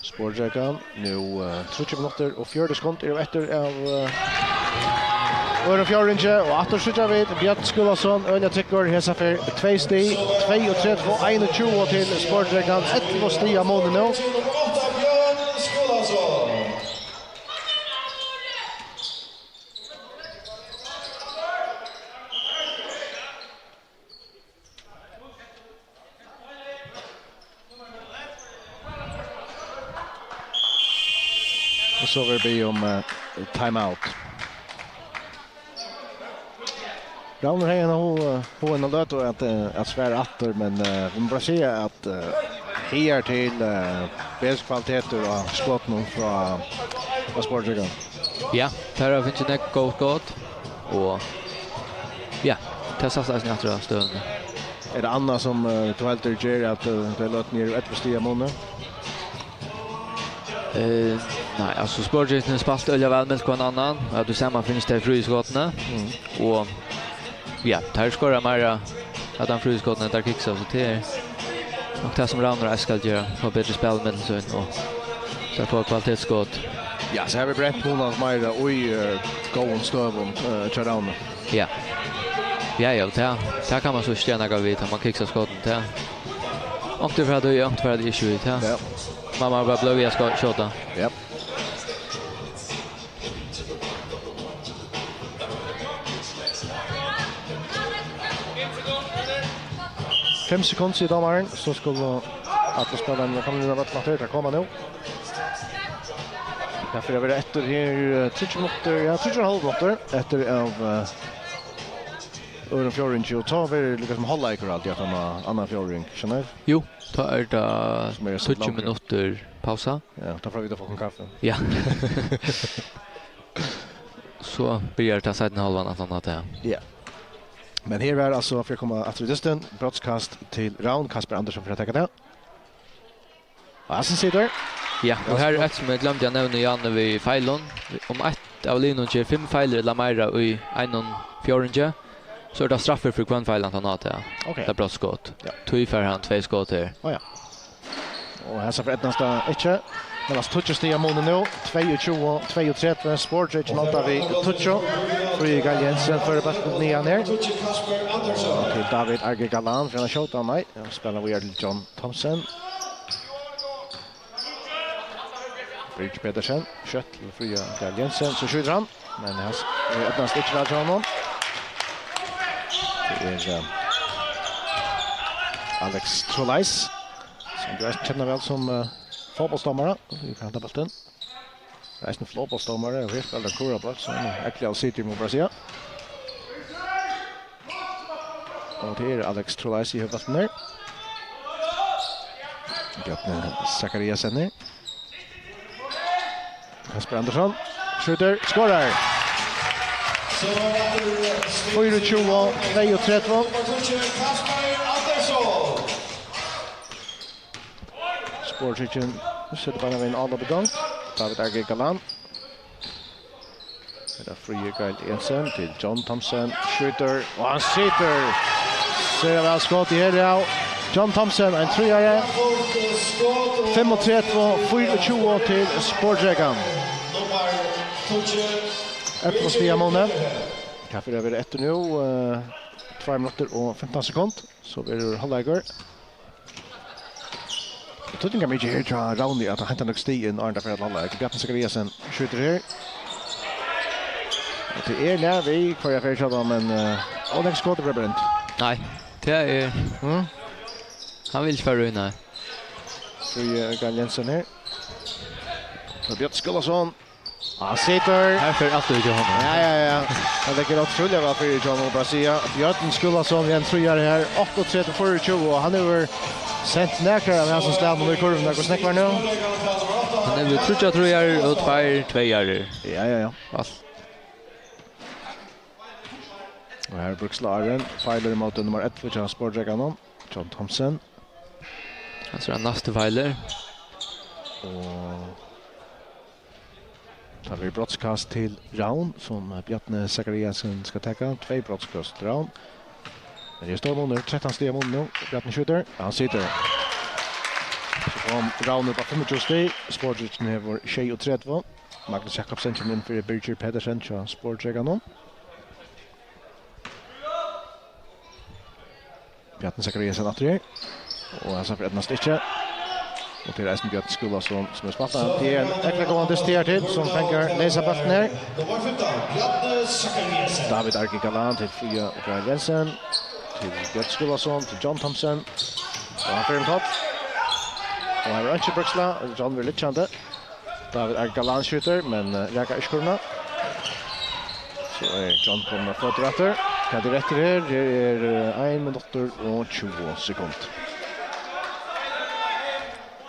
Sporðdrekan. Nú, eh, tríggjar minuttir og fjøruti sekund eru eftir av, eh, øðrum fjórðingi, og aftur síggja vit Bjørn Skúlason, øgiliga tryggur, hesa ferð tvey stig, tveyogtretivu einogtjúgu til Sporðdrekan, ellivu stiga munur nú. Og so verður biðið um, eh, timeout. Ravnur hevði eina hu-, hu-, eina løtu at, eh, at svara aftur, men, eh, vit mugu bara siga at, eh, higartil, eh, betri kvalitetur á skotunum frá, frá Sporðdrekanum. Ja, teir hava fingið nógv góð skot, og ja, tað sæst eisini aftur á støðuni. Er tað annað sum, eh, tú heldur ger at, eh, tey løtuni eru ellivu stiga munur? Eh, nei, altso, Sporðdrekarnir spældu øgiliga væl millum hvønn annan, og at tú sær, man finnur tey fríu skotini. Mm. Og ja, teir skora meira av teimum fríu skotunum enn teir kiksa, so tað er nokk tað sum Ravnur eisini skal gera, fáa betri spæl millum sín, og so fáa kvalitetsskot. Ja, so hava vit brent munandi meira í, eh, góðum støðum, eh, hjá Ravni. Ja. Ja, ja, tað, tað kann man so ikki gera nakað við, tá man kiksar skotin, tað. Onkuntíð fer tað í, onkuntíð fer tað ikki í, tað. Ja. Man má bara blíva við at skjóta. Ja. Fimm sekund, sigur dómarin, so skulu allir spælararnir koma inn á vøllin aftur. Teir koma nú. Tað fer at vera eftir her, eh, tríggjar minuttir, ja, tríggjar og ein hálvur minuttur eftir av, eh, øðrum fjórðingi, og tá verður líka sum hálvleikur alt í aftan á annan fjórðing, skilst? Jú, tá er tað Sum er so tíggju langur. Minuttir pausa. Ja, tá fáa vit at fáa okkum kaffi. Ja. So byrjar tað seinna hálvan aftan á tað. Ja. Men her var altso, fyri at koma aftur í dystin, brotskast til Ravn, Kasper Andersson fyri at taka tað. Og Assen situr. Ja, og her er eitt sum eg gloymdi at nevna, Janne, við feilum. Um eitt av liðunum ger fimm feilir ella meira í einum fjórðingi, so er tað straffur fyri hvønn feil hann tar á tað. Ok. Tað er brotskot. Ja. Tí fær hann tvey skot her. Á, ja. Og hesa ferð eydnast tað ikki. Men altso, tíggju stiga munur nú. Tveyogtjúgu, tveyogtretivu. Sporðdrekin landa við tíggju. Fríði Geil Jensen førir bóltin niðan her. Til David Arge Galan, fer hann at skjóta? Nei, hann spælir víðari til John Thomsen. Birgir Petersen, skjótt til Fríða Geil Jensen, so skjýtur hann. Men her s-, er eydnast ikki væl hjá honum. Tað er, eh, Alex Trolais, sum tú eisini kennir væl sum, eh, fótbóltsdómara. Vit fara at henta bóltin. Eisini flogbollsdómari og her spælir Kura bólt, so hann er ógvuliga allsidigur, má bara siga. Og tað er Alex Trolais í høvuðsbóltin her. Bjarni Zachariasen her. Kasper Andersson skjýtur, skorar. Fýraogtjúgu tveyogtretivu. Sporðdrekin setir beinanvegin álop í gongd. David Arge Galan. Her er Fríði Geil Jensen til John Thomsen. Skjýtur, og hann situr. Sera væl skotið her, ja. John Thomsen, ein tríari. Fimmogtretivu fýraogtjúgu til Sporðdrekan. Ellivu stiga munur. Hvat fer at vera eftir nú? Eh, tvær minuttir og fimtan sekund. So verður hálvleikur. Týdningarmikið her hjá Ravni at heinta nøkur stig inn, áðrenn tað fer at lalla. Bjarni Zachariasen skjýtur her. Tað er nær við hvørja ferð, sjálvt, men, eh, og nógv skot verða brent. Nei, tað er, mm, hann vil ikki fara í, nei. Fríði Gahl Jensen her. Og Bjørn Skúlason. Hann situr. Her fer alt út í honum. Ja, ja, ja. Hann leggur ótrúliga væl fyri, John, má bara siga. Bjørn Skúlason við ein tríara her. Áttaogtretivu fýraogtjúgu, og hann hevur sent nakrar av hasum slagunum í kurvina. Hvussu nógv var nú? Hann hevur tríggjar tríarar og tveir tveiarar. Ja, ja, ja. Alt. Og her er Bríkslárin. Feilir ímóti nummar ellivu hjá Sportrekanum, John Thomsen. Hann sær næstu feilir. Og tað verður brotskast til Ravn, sum Bjarni Zachariasen skal taka. Tvey brotskast til Ravn. Men her er stórur munur, trettan stiga munur nú. Bjarni skjýtur, hann situr. So kom Ravn upp á fimmogtjúgu stig, Sportrekin hevur sjeyogtretivu. Magnus Jakobsen kemur inn fyri Birgir Petersen hjá Sportrekanum. Bjarni Zachariasen aftur her. Og hann sær fyri eydnast ikki. Og tað er eisini Bjørn Skúlason, sum er spæltari. Tað er ein ekta góðan dyst her til, sum fangar leysa bóltin her. David Arge Galan til Fríða Gahl Jensen. Til Bjørn Skúlason, til John Thomsen. Og hann fer um koll. Og hann er ikki Bríksla, John verður liggjandi. David Arge Galan skjýtur, men, eh, rakar ikki kurvina. So er John komin á føtur aftur. Hvat er eftir her? Her er, eh, ein minuttur og tjúgu sekund.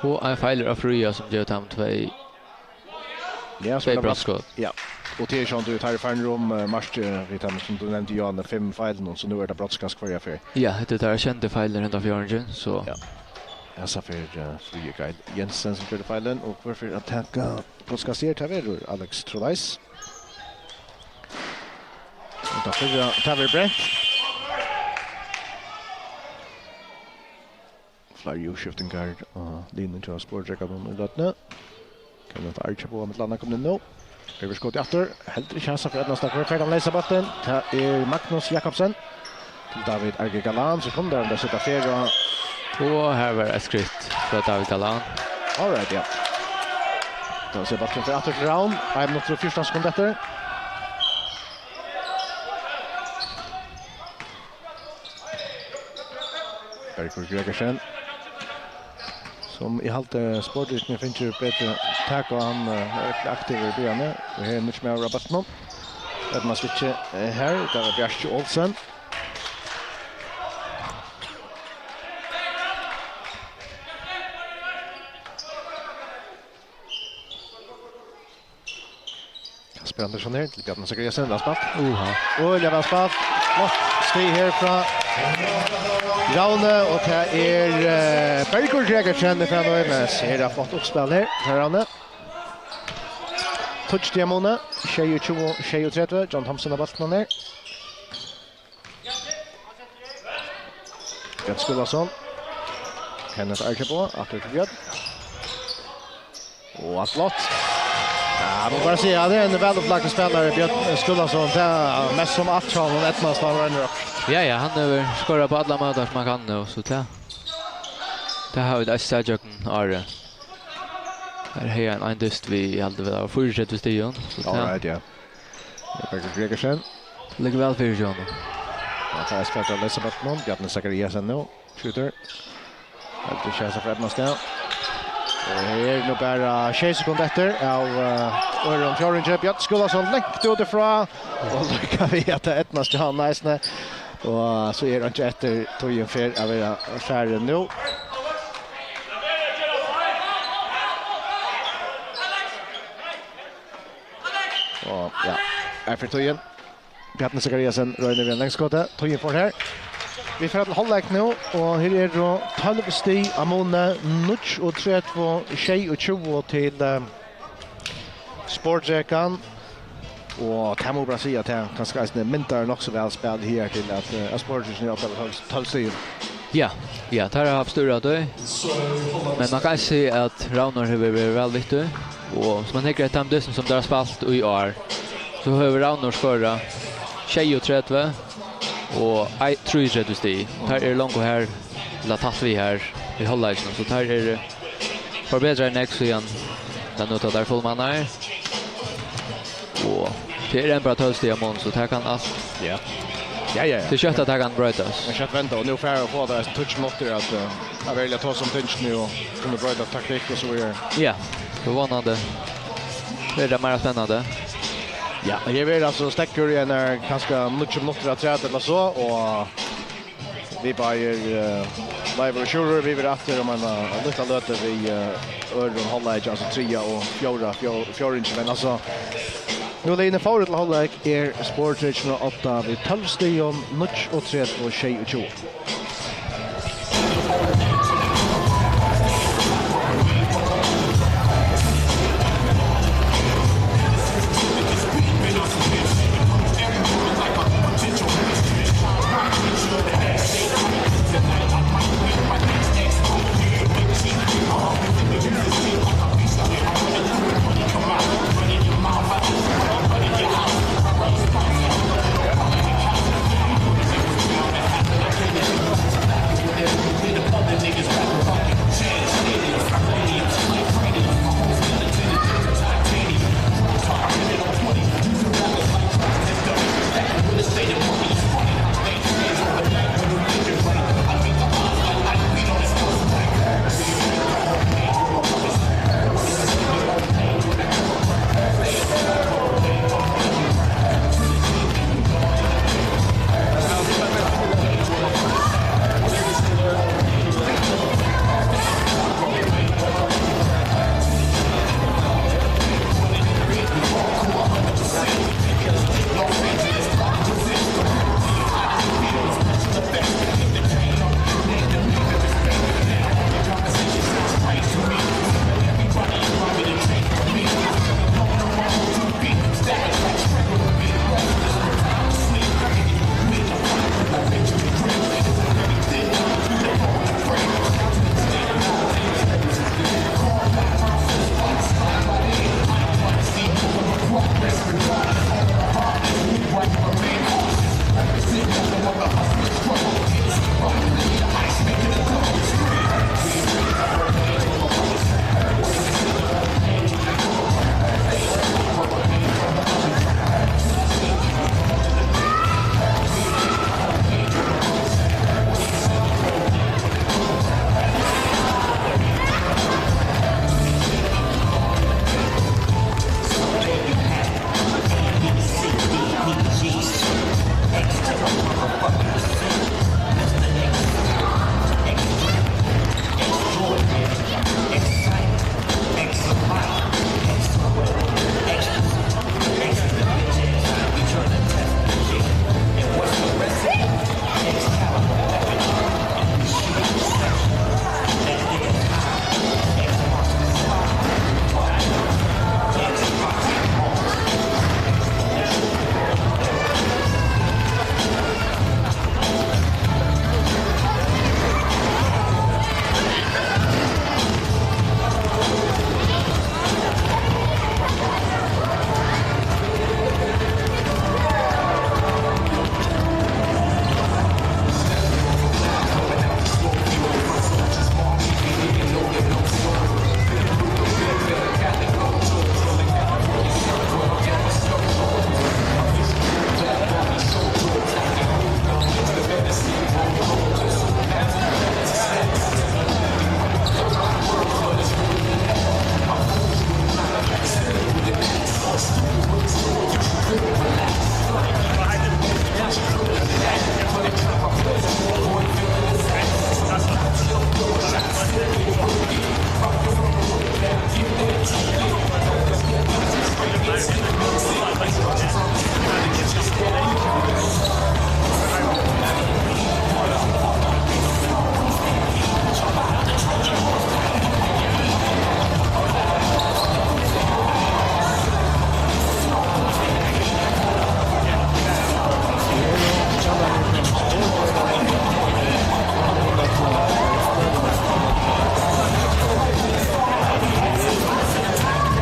Og ein feilur av Fríða, sum gevur teimum tvey, ja, tvey brotskast. Ja. Og tað er sovorðið, tú ert farin um, eh, markið, við teimum, sum tú nevndi, Johan, fimm feilum, so nú er tað brotskast hvørja ferð. Ja, hetta er teirra kenda feilir henda fjórðingin, so. Ja. Hesa ferð, eh, Fríði Gahl Jensen, sum gjørdi feilin, og hvør fer at taka brotskast her? Tað verður Alex Trolais. Og tað fyrra, tað verður brent. Fleiri útskiftingar á linjuni hjá Sportrekanum í løtuni. Kenneth Arge Boga millum annað komin inn nú. Yvirskot aftur. Heldur ikki hann sær fyri eydnast. Hvør fær hann leysa bóltin? Tað er Magnus Jakobsen. Til David Arge Galan, so kunnu teir seta ferð á. Og her var eitt skritt frá David Galan. All right, ja. Tá sær bólturin fer aftur til Ravn. Ein minuttur og fjúrtan sekund eftir. Bergur Gregersen, sum eg haldi Sportrekin hevur fingið betri tak á, hann, eh, er øgiliga aktivur í byrjanini. Og her er nýggj maður á bóltinum. Eydnast ikki, eh, her. Tað var Bjarki Olsen. Kasper Andersson her til Bjarni Zachariasen. Væl spælt. Uha. Øgiliga væl spælt. Flott stig her frá Ravni, og tað er, eh, Bergur Gregersen frá Noregi, men her er flott uppspæl her frá Ravni. Touch til Amune, sjeyogtjúgu sjeyogtretivu, John Thomsen á bóltinum her. Bjørn Skúlason. Kenneth Arge Boga, aftur til Bjørn. Og alt flott. Ja, eg má bara siga, tað er ein vælupplagdur spælari, Bjørn Skúlason. Tað er mest sum alt hjá honum, eydnast, hann rennur upp. Ja, ja, hann hevur skorað á allar mátar sum hann kann nú, so tað, tað hava vit eisini sæð gjøgnum árið. Her hevði hann ein dyst við, eg haldi, tað var fýraogtretivu stigum, so tað. All right, ja. Bergur Gregersen. Liggur væl fyri hjá honum. Hann fær eitt spark at leysa bóltin um. Bjarni Zachariasen nú. Skjýtur. Heldur ikki hesa ferð eydnast tað. Og her er nú bara sjey sekund eftir av, eh, øðrum fjórðingi. Bjørn Skúlason langt út ifrá. Og líka við at tað eydnast hjá honum eisini. Og so er einki eftir, tíðin fer at vera farin nú. Og ja, her fer tíðin. Bjarni Zachariasen roynir við ein langskoti. Tíðin fer her. Vit fara til hálvleik nú, og her eru tólv stig á muni, níggjuogtretivu sjeyogtjúgu til, eh, Sportrekan. Og tað má bara siga, at tað kanska eisini myndar nokk so væl spælið her til at, eh, at Sportrekin er uppi á tólv, tólv stigum. Ja, ja, teir hava havt stýr á tí. Men man kann siga, at Ravnur hevur verið væl við tí. Og sum man hyggur eftir teimum dystinum, sum teir hava spælt í ár, so hevur Ravnur skorað sjeyogtretivu og ei-, trýogtretivu stig. Teir eru longu her, ella tætt við her, í hálvleikinum. So teir eru forbetraðir nógv síðan tað nú, tá teir eru fullmannaðir. Og Tað er enn bara tólv stiga mun, so tað kann alt. Ja. Ja, ja, ja. Tað er skjótt at tað kann broytast. Men skjótt venda, og nú fara vit at fáa tað tíggju minuttir at, eh, at velja, tosa um tingini og kunna broyta taktikk og so víðari. Ja, so vónandi verður tað meira spennandi. Ja, og her verður altso steðgur í einar kanska níggju minuttir afturat ella so, og vit báðir, eh, Leivur og Sjúrður, vit verða aftur um eina, eina lítla løtu við, eh, øðrum hálvleiki, altso triðja og fjórða, fjó-, fjórðingi, men altso, nú er liðini forut til hálvleik, er Sporttrygg nummer átta við tólv stigum, níggjuogtretivu sjeyogtjúgu.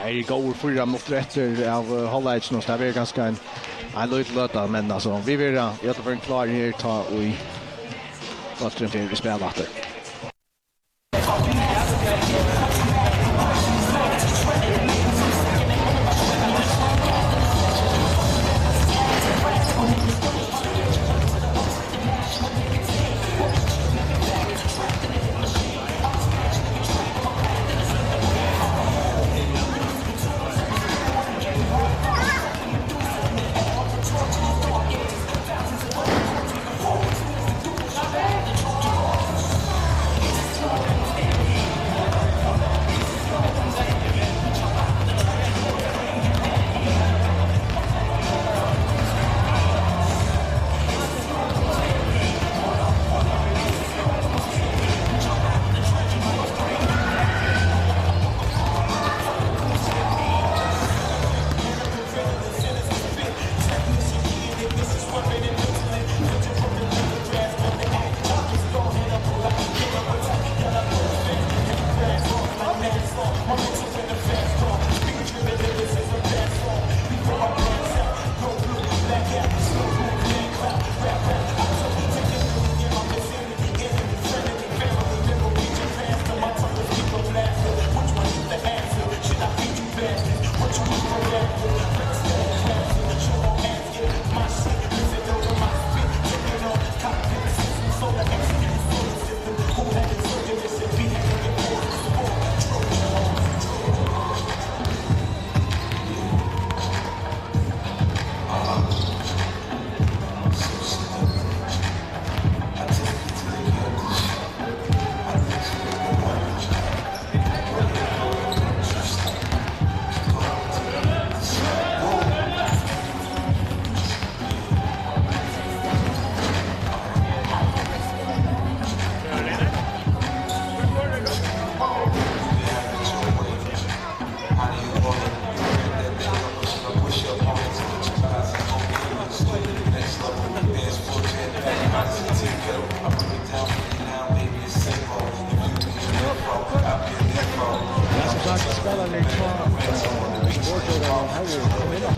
Her eru góðir fýra minuttir eftir av, eh, hálvleikinum, so tað verður kanska ein, ein lítil løta, men altso, vit verða í øllum førum klárir her, tá ið bólturin fer í spæl aftur.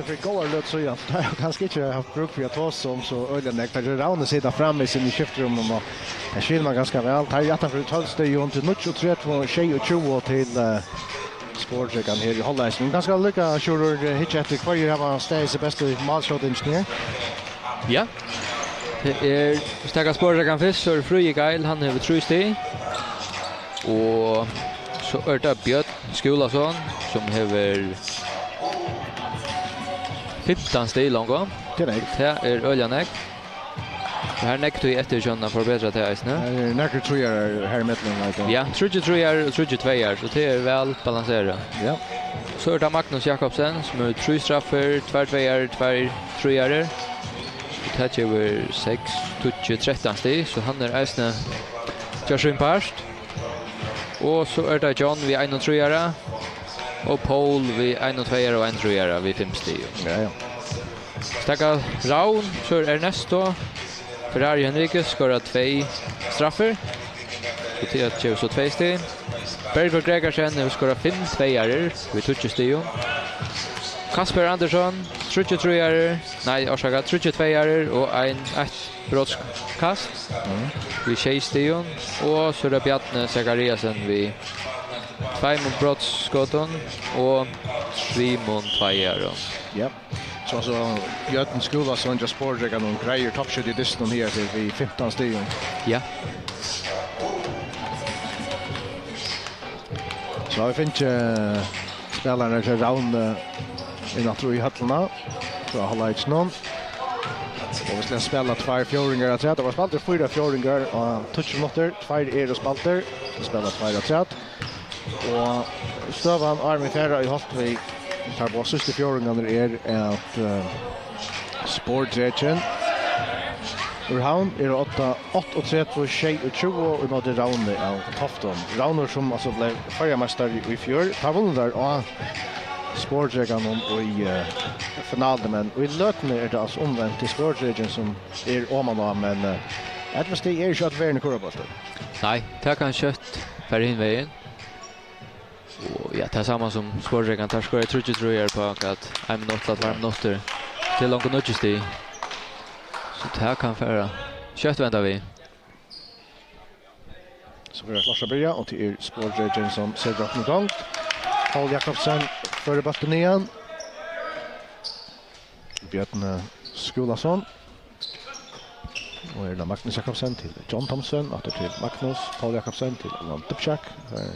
Fyri góðar løt síðan, so tað er kanska ikki havt brúk fyri at tosa um so øgiliga nógv. Tað er Ravnir sita frammi í sínum skiftirúmum, og tað skilur man ganska væl. Tað er aftan fyri tólv stig, og til níggjuogtretivu sjeyogtjúgu til, eh, Sporðdrekan her í hálvleikinum. Kanska líka, Sjúrður, eh, hyggja eftir, hvørjir hava staðið seg best í málskjótingini her. Ja. Tað er, taka Sporðdrekan fyrst, so er Fríði Geil, hann hevur trý stig. Og so er tað Bjørn Skúlason, sum hevur fimtan stig longu. Tað er nógv. Tað er øgiliga nógv. Og her er nógv tíð eftir, so hann forbetra tað eisini. Her er nakrir tríarar her í millum, like. Ja, tríggir tríarar og tríggir tveir, so tað er væl balanserað. Ja. So er tað Magnus Jakobsen, sum hevur trý straffir, tveir tveir, tveir tríarar. Og tað gevur seks, tíggju, trettan stig, so hann er eisini gjørt sín part. Og so er tað John við einum tríara, og Paul við einum tveir og ein tríara við fimm stig. Ja, ja. Steðga Ravn, so er Ernesto Ferrari Henriquez skorar tvey straffir. Og tað gevur so tvey stig. Bergur Gregersen hevur skorað fimm tveir við tíggju stigum. Kasper Andersson, tríggir tríarar, nei, orsaka, tríggir tveir og ein, eitt brotskast við sjey stigum. Og so er tað Bjarni Zachariasen við tveimum brotskotum og trimum tveiarum. Ja. So, so Bjørn Skúlason hjá Sporðdrekanum, hann greiðir toppskjótið í dystinum her til við fimtan stigum. Ja. So hava vit fingið, eh, spælararnar hjá Ravn, eh, inn aftur í høllina frá hálvleikinum. Og vit skulu spæla tveir fjórðingar afturat. Tað var spælt fýra fjórðingar á tíggju minuttir. Tveir eru spældir. Vit spæla tveir afturat. Og støðan, áðrenn vit fara í holt við teir báðar síðstu fjórðingarnar, er at, eh, Sporðdrekin úr Havn er á odda áttaogtretivu sjeyogtjúgu ímóti Ravni av Toftum. Ravnur, sum altso bleiv føroyameistari í fjør, teir vunnu teir á Sporðdrekanum í, eh, finaluni, men í løtuni er tað altso umvent, tað er Sporðdrekin, sum er omaná, men, eh, ellivu stig er ikki øll verðin í kurvabólti. Nei, tað kann skjótt fara hin vegin. Og ja, tað sama sum Sporðdrekarnir, teir skora tríggjar tríar upp á, hvat, ein minutt ella tveir minuttir. Tað er longu níggju stig. So tað kann fara skjótt venda við. So verður klárt at byrja, og tað er Sporðdrekin, sum setir okkum í gongd. Paul Jakobsen førir bóltin niðan. Bjørn, eh, Skúlason. Og er tað Magnus Jakobsen til John Thomsen, aftur til Magnus, Paul Jakobsen til Allan Dubčak. Her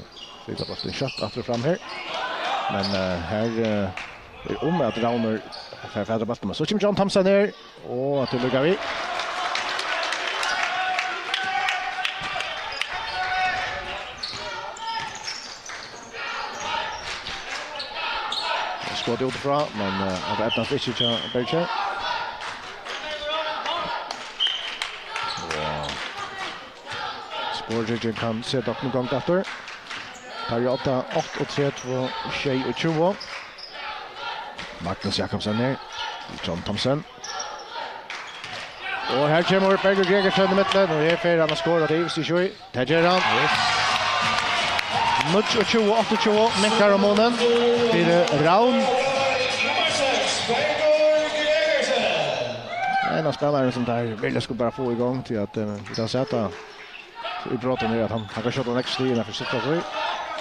flytur bóltin skjótt aftur og fram her. Men, eh, her, eh, er um at Ravnur fær fatur á bóltin. Men so kemur John Thomsen her, og at tað lukkar við. Skot út frá, men, eh, at eydnast ikki hjá Bergi. Og Sporðdrekin kann seta okkum í gongd aftur. Teir eru á odda áttaogtretivu sjeyogtjúgu. Magnus Jakobsen her. John Thomsen. Og her kemur Bergur Gregersen í millum, og her fer hann at skora, tað ivist ikki í. Tað ger hann. Yes. Níggjuogtjúgu áttaogtjúgu, minkar um munin fyri Ravn. Ein av spælarunum sum teir veruliga skulu bara fáa í gongd, tí at, eh, vit hava sæð tað í brotum her, at hann, hann kann skjóta nógv stig innanfyri sítt parti.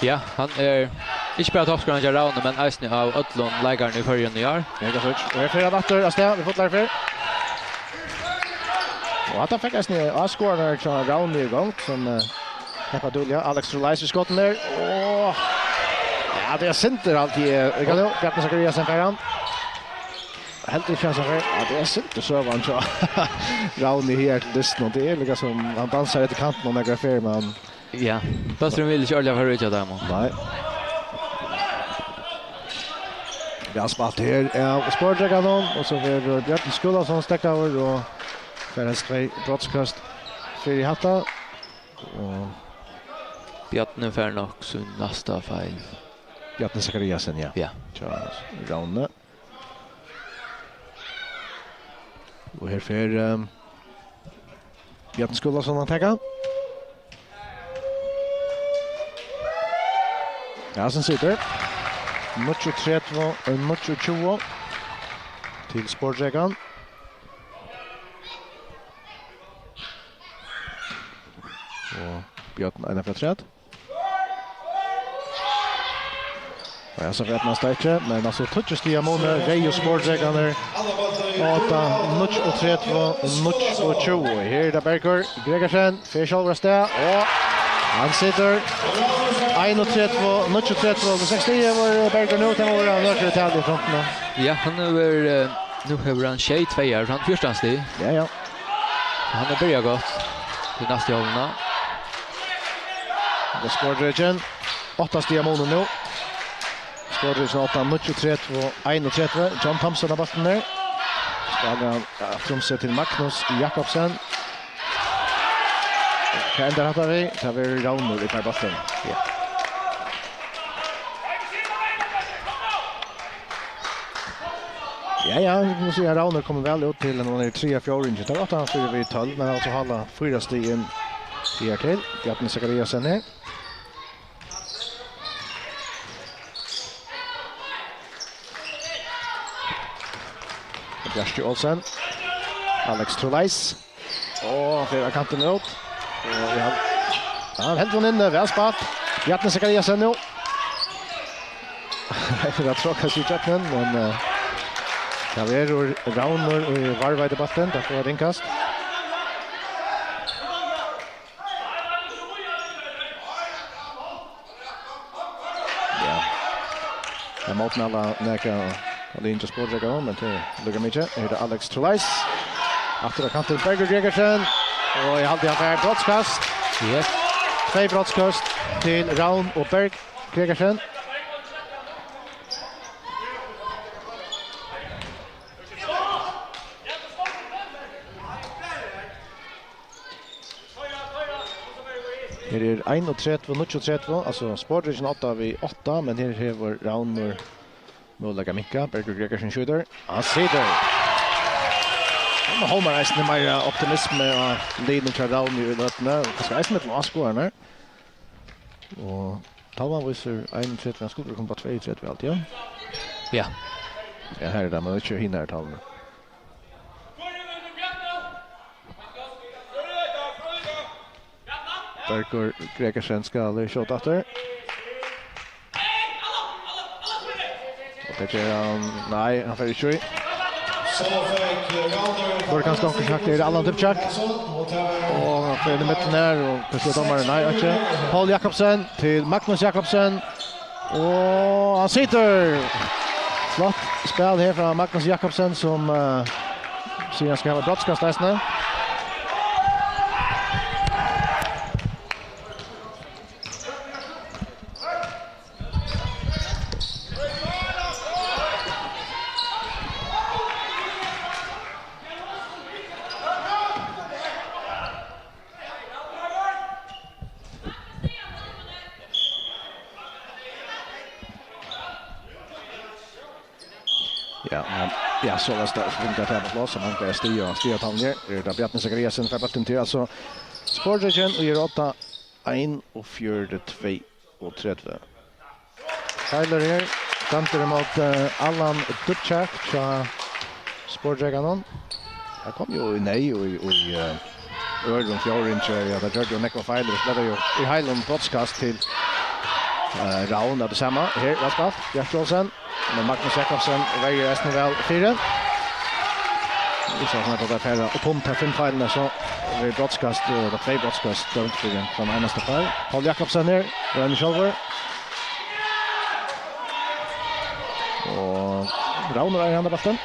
Ja, hann er ikki bara toppskorarin hjá Ravni, men eisini av øllum leikarunum í Føroyum í ár. Ja, tað er so. Og her fer hann aftur av stað við fullari ferð. Og at hann fekk eisini áskoðarar hjá Ravni í gongd, sum, eh, sleppa dúgliga. Alex Trulais við skotum her. Åh! Ja, tað er synd, tað er alt í, eh, Bjarni Zachariasen fær hann. Heldur ikki, hann sær. Ja, tað er synd, tað søgði hann, so. Ravni her til dystin, og tað er líka sum, hann dansar eftir kantinum og nakrar ferðir, men hann... Ja, bólturin vil ikki ordiliga fara út hjá teimum. Nei. Ja, spælt her av Sporðdrekanum, og so verður Bjarni Skúlason steðgaður, og fær helst tvey brotskast fyri hatta. Og Bjarni fær nokk sín næsta feil. Bjarni Zachariasen, ja. Ja. Hjá Ravni. Og her fer, ehm, Bjarni Skúlason at taka. Ja, sum situr. níggjuogtretivu, eh, níggjuogtjúgu til Sporðdrekan. Og Bjørn Einar frá Træt. Og ja, so veit man slett ikki, men altso, tíggju stiga munur, reyðu Sporðdrekarnir. Átta, níggjuogtretivu, níggjuogtjúgu. Her er tað Bergur Gregersen, fer sjálvur av stað, og hann situr. Einogtretivu, níggjuogtretivu, og seks stig hevur Bergur nú, tað má vera nøkur tala í frontini. Ja, hann hevur, eh, nú hevur hann sjey tveiar, so hann fjúrtan stig. Ja, ja. Hann hevur byrjað gott í næstu hálvuna. Og Sporðdrekin, átta stiga munur nú. Sporðdrekin átta, níggjuogtretivu, einogtretivu. John Thompson á bóltin har. Spælir hann, ja, aftur um seg til Magnus Jakobsen. Hvat endar hatta við? Tað verður Ravnur ið fær bóltin. Ja. Ja, ja, vit kunnu siga, at Ravnur kemur væl út til, nú er triðja fjórðingur. Teir áttu hann fyri við tólv, men altso hava fýra stig inn higartil. Bjarni Zachariasen her. Bjarki Olsen. Alex Trolais. Og hann fer av kantin út. Og ja, ja, hann heldur hann inni, væl spælt. Bjarni Zachariasen nú. Hann fer at tráka seg ígjøgnum, men, eh, tað verður Ravnur í varðveiti bóltin. Tað fer at inkast. Ja. Tað mótmæla nakað av liðini hjá Sporðdrekunum, men tað er líka mikið. Her er tað Alex Trolais. Aftur á kantin, Bergur Gregersen. Og eg haldi, hann fær brotskast. Yes. Tvey brotskast til Ravn og Berg Gregersen. Her er einogtretivu níggjuogtretivu, altso Sporðdrekin átta við átta, men her hevur Ravnur møguleika at minka. Bergur Gregersen skjýtur. Hann situr. Nú hómar eisini meira optimismi á liðnum hjá Ravni í løtuni. Kanska eisini millum áskoðararnar. Og talvan vísir einogtretivu, hann skuldi verið komin upp á tveyogtretivu alt, ja? Ja. Ja, her er tað, men ikki hinar talvurnar. Bergur Gregersen skal skjóta aftur. Og tað ger hann, nei, hann fer ikki í. Bør kanska onkur sagt, er Allan Dubčak. Og hann fer í midten her, og hvat sigur dómarin? Nei, ikki. Paul Jakobsen til Magnus Jakobsen. Og hann situr. Flott spæl her frá Magnus Jakobsen, sum, eh, sigur hann skal hava brotskast eisini. Ja, men, ja, so var det, så fungerar det på plass, og hann greiðir stig, og stig á talvuna her. Er tað Bjarni Zachariasen fær bóltin til, altso, Sporðdrekin, og ger átta, einogfjøruti, tveyogtretivu. Feilir her. Dømdur ímóti, eh, Allan Dubčak hjá Sporðdrekanum. Hann kom jú í neyð í, í, eh, øðrum fjórðingi, ja, tað gjørdi jú nógvar feilir. Vit spældu jú í heilum brotskast til, eh, Ravn av tað sama. Her, væl spælt. Bjarki Olsen. Men Magnus Jakobsen verjir eisini væl fyri. Vit sóu, at tað fer upp um tær fimm feilirnar, so verður brotskast, eh, tað tvey brotskast dømd fyri tann einasta feil. Paul Jakobsen her, roynir sjálvur. Og Ravnur eigur handa bóltin.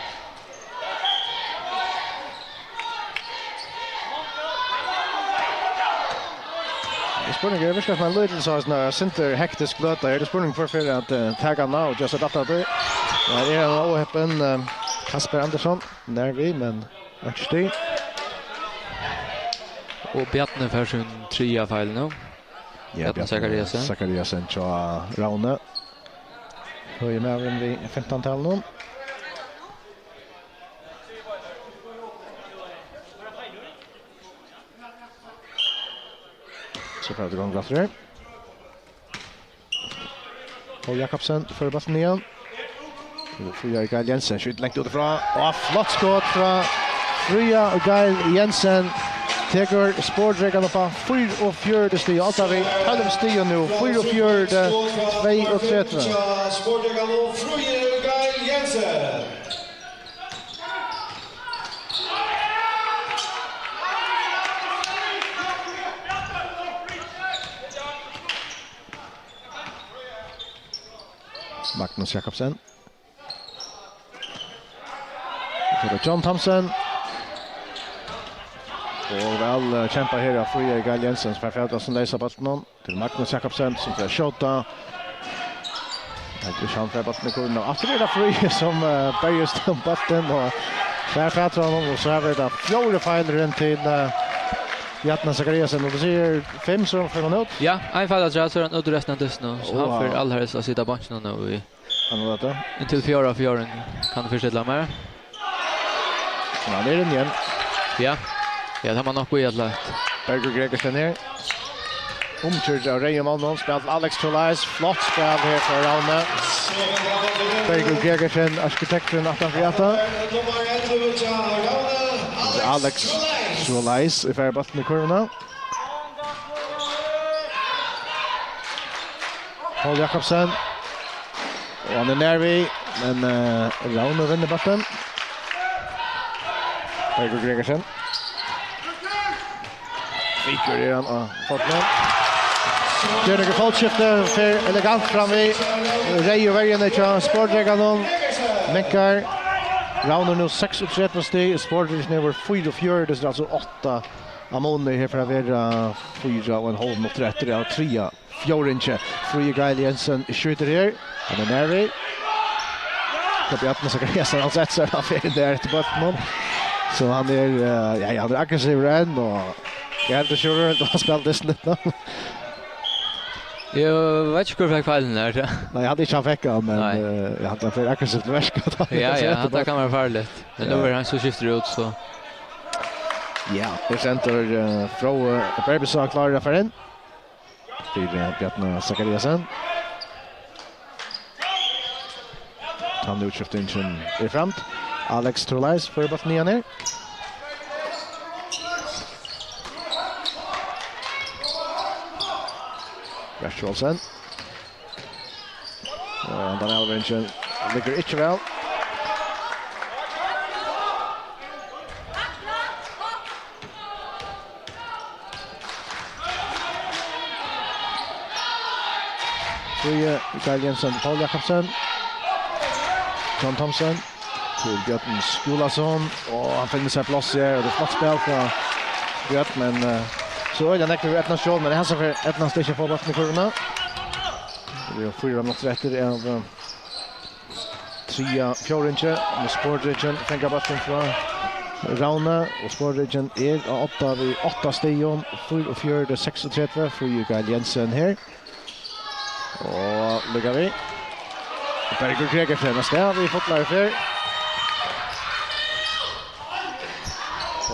Spurningur, tað virkar sum ein lítil, so, sånn her, sindur hektisk løta. Er tað spurning, hvør fer at, eh, taka hana og just at detta? Her er ein óheppin, eh, Kasper Andersson, nær við, men einki stig. Og Bjarni fær sín triðja feil nú. Ja, Bjarni Bjarni Zachariasen. Zachariasen hjá Ravni. Høgi maðurin við fimtan talinum. So fer tað í gongd aftur her. Poul Jakobsen førir bóltin niðan. Fríða Gail Jensen skjýtur langt út frá. Og flott skot frá Fríða Gail Jensen. Tekur Spordrekan upp á fýraogfjøruti stig. Odda við tólv stig nú. Fýraogfjøruti, tveyogtretivu. Spordrekan og Fríða Gail Jensen. Magnus Jakobsen. Til John Thomsen. Og væl, eh, kjempað her av Fríða Gail Jensen, sum fær fatur á sum leysa bóltin. Til Magnus Jakobsen, sum fer at skjóta. Heldur ikki hann fær bóltin í kurvina. Aftur er tað Fríða, sum, eh, berjist um bóltin, og fær fatur á honum, og so har er tað fjórði feilurin til, eh, Bjarna Zachariasen, og tú sigur fimm, so fer hann út? Ja, ein feil afturat, so er hann út í restina av dystinum, so hann Wow. Fer allarhelst at sita á beinkinum nú í Hann er tað. Inntil fjórða fjórðing, kann eg fyristilla mær. Men hann er inn igjen. Ja. Ja, tað má nokk bíða til eitt. Bergur Gregersen her. Umkyrdur av reyðum monnum. Spæl til Alex Trolais. Flott spæl her frá Ravni. Bergur Gregersen, arkitekturin aftan fyri hetta. Alex Trolais er ferdig bóltin í kurvina. Poul Jakobsen. Og hann er nær við, men, eh, Ravnur vinnur bóltin. Bergur Gregersen. Kvikkur er hann á fótnum. Ger nøkur fótskifti, fer elegant fram við reyðu verjuni hjá Spordrekanum. Minkar. Ravnur nú seksogtretivu stig, Spordrekin hevur fýraogfjøruti, so tað er altso átta av muni her fyri at vera fýra og ein hálv minuttir eftir av triðja fjórðingi. Fríða Gail Jensen skjýtur her. Hann er nær við. Bjarni Zachariasen, hann setir seg, hann fer inn har eftir bóltinum. So hann er, eh, ja, ja, hann er aggressívur enn, og eg helt ikki, hann spældi dyst litt nú. Eg veit ikki hvør fekk feilin har, ja. Nei, hann ikki, hann fekk hann, men, Nei. Eh, ja, hann fer aggressivt til verks. Ja, ja, hatta kann vera farligt. Men nú Ja. Er hann so skiftur út, so. Ja, her stendur, eh, Fróði Berbesa klárur at fara inn. Fyri, eh, Bjarna Zachariasen. Tann útskiftingin er framd. Alex Trolais førir bóltin niðan her. Bjarki Olsen. Og hendan avlevering liggur ikki væl. Fríða Gail Jensen, Poul Jakobsen. John Thomsen til Bjørn Skúlason, og hann finnur sær pláss her, og tað er flott spæl frá Bjørn, men, eh, so er tað nógv við Erna Skjól, men hann fer Erna ikki at fáa bóltin í kurvina. Tað eru fýra minuttir eftir av, eh, triðja fjórðingi, men Spordrekin fanga bóltin frá Ravni, og Spordrekin er á odda við átta stigum, fýraogfjøruti seksogtretivu, Fríða Gail Jensen her. Og líka við. Bergur Gregersen, og skal við fotlar fyrr.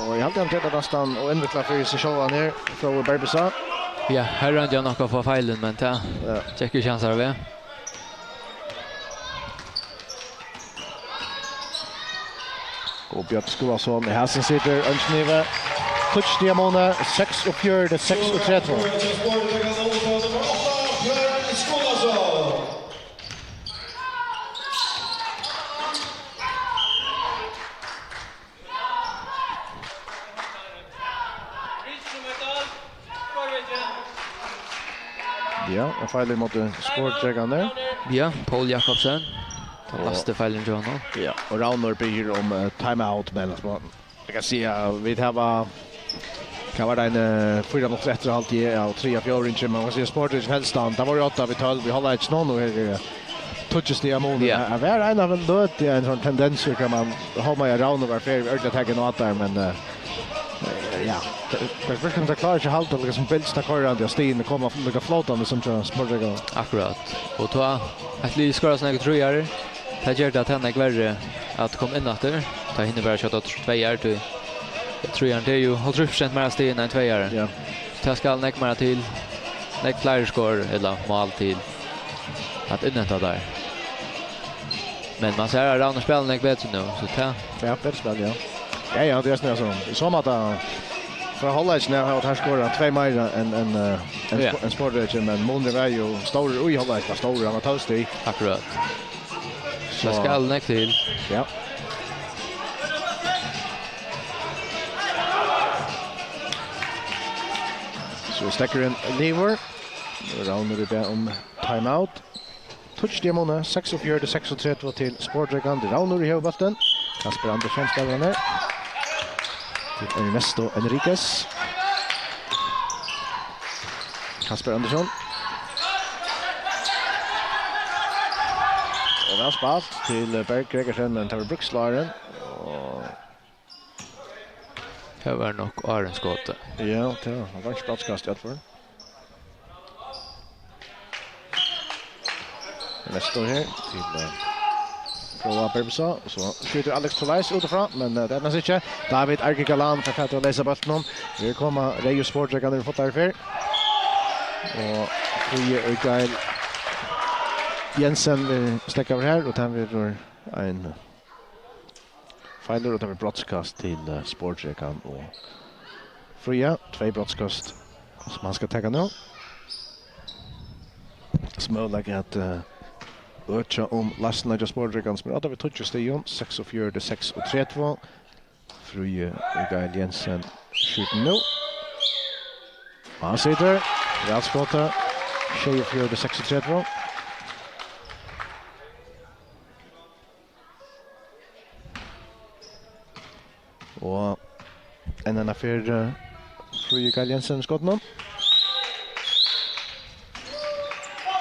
Og eg haldi hann tekur næstan og innviklar fyri seg sjálvan her, Fróði Berbesa. Ja, her royndi hann nokk at fáa feilin, men tað Ja. Gekk ikki hansara veg. Og Bjørn Skúlason, her sum situr, ønsknive. Touch diamone, seksogfjøruti seksogtretivu. Ja, og feil ímóti Spordrekanum. Ja, Poul Jakobsen. Tann Og næsti feilin hjá honum. Ja, og Ravnur biður um, eh, timeout, men, altso, eg kann siga, vit hava, hvat var tað, ein, eh, fýra minuttir eftir, haldi eg, av triðja fjórðingi, men man kann siga, Spordrekin heldur stand. Tað var jú átta við tólv, vit halda ikki nú, nú er, eh, tíggju stiga mun. Ja. Tað var ein av ein løtu, ein sovorðin tendens, kann man, Ravnur var fyri, ordiliga tekin á tað, men, eh, Eh, ja. Tað, tað, tað klárar ikki at halda, líka sum bilsna koyrandi, og stigini koma líka flótandi sum hjá Spordrekanum. Akkurát. Og tá eitt lið skorar so nógvar tríar, tað ger tað nógv verri at koma inn aftur. Tá hinir bara skjóta tr-, tveyar, tí tríarin, tað er jú hálvtrýss prosent meira stig enn ein tveyari. Ja. Tað skal nógv meira til, nógv fleiri skot ella mál til. at innhenta teir. Men man sær, at Ravnur spælir nógv betri nú, so tað Ja, betri spæl, ja. Ja, ja, tað er soleiðis, altso. Í so máta, frá hálvleikinum hava teir skorað tvey meira enn, enn, eh, enn Ja. Sp-, enn Sportregin, men munurin var jú stórur í hálvleikinum, stórur, hann var tólv stig. Akkurát. So Tað skal nógv til. Ja. So stekkurin livir. Ravnur í dag um timeout. Touchdown, seksogfjøruti seksogtretivu til Sportregan. Ravnur hevur bóltin. Kasper Andersson spælir hann her. Til Ernesto Enriquez. Kasper Andersson. Og væl spælt til Berg Gregersen, men tað var brúkst til áðrenn. Og Tað var nokk áðrenn skotið. Ja, tað var, hann var ikki brotskast í øllum førum. Næstu her til, eh, Fróða Bergsa, og so skjýtur Alex Tolais útifrá, men, eh, tað eydnast ikki. David Arki Galan fær fatt í at leysa bóltin. Her koma reyðu Sportregarnir í fullari ferð. Og Fríði Øygarð Jensen, eh, steðgar her, og tað verður ein Feilur, og tað verður brotskast til, eh, Sportregan og Fríða. Tvey brotskast sum hann skal taka nú. So møguleiki at, eh, økja um loysnina hjá Sportregan, sum er á við tíggju stigum, seksogfjøruti seksogtretivu. Fríði Mikael Jensen skjýtur nú. Hann situr. Væl skotið. Sjeyogfjøruti seksogtretivu. Og enn eina ferð, eh, Fríði Gael Jensen í skotinum.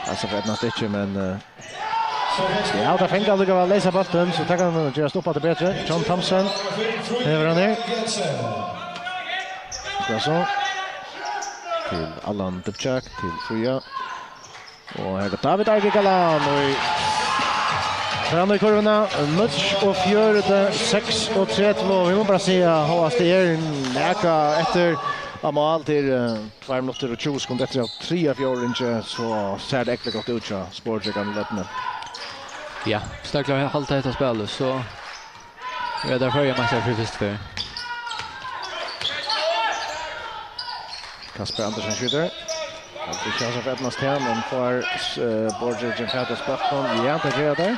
Altso, fer eydnast ikki, men, eh, ja, tað fekk allíkavæl leysa bóltin, so tað kann gerast upp aftur betri. John Thompson hevur hann her. Ja, so. Til Allan Dubčak, til Fríða. Og her er David Arki Galan, og í fram í kurvina, níggjuogfjøruti seksogtretivu, og vit mugu bara siga, hóast tað er nakað eftir á mál, tað er, eh, tveir minuttir og tjúgu sekund eftir av triðja fjórðingi, so sær tað ógvuliga gott út hjá Sportregan í løtuni. Ja, stakla halda hetta spælið, so eru teir føroyameistarar fyri fyrstu ferð. Kasper Andersen skjýtur. Hann er ikki hann sum fer eydnast her, men fær, eh, Sportregin fatt á bóltin. Ja, tað gera teir.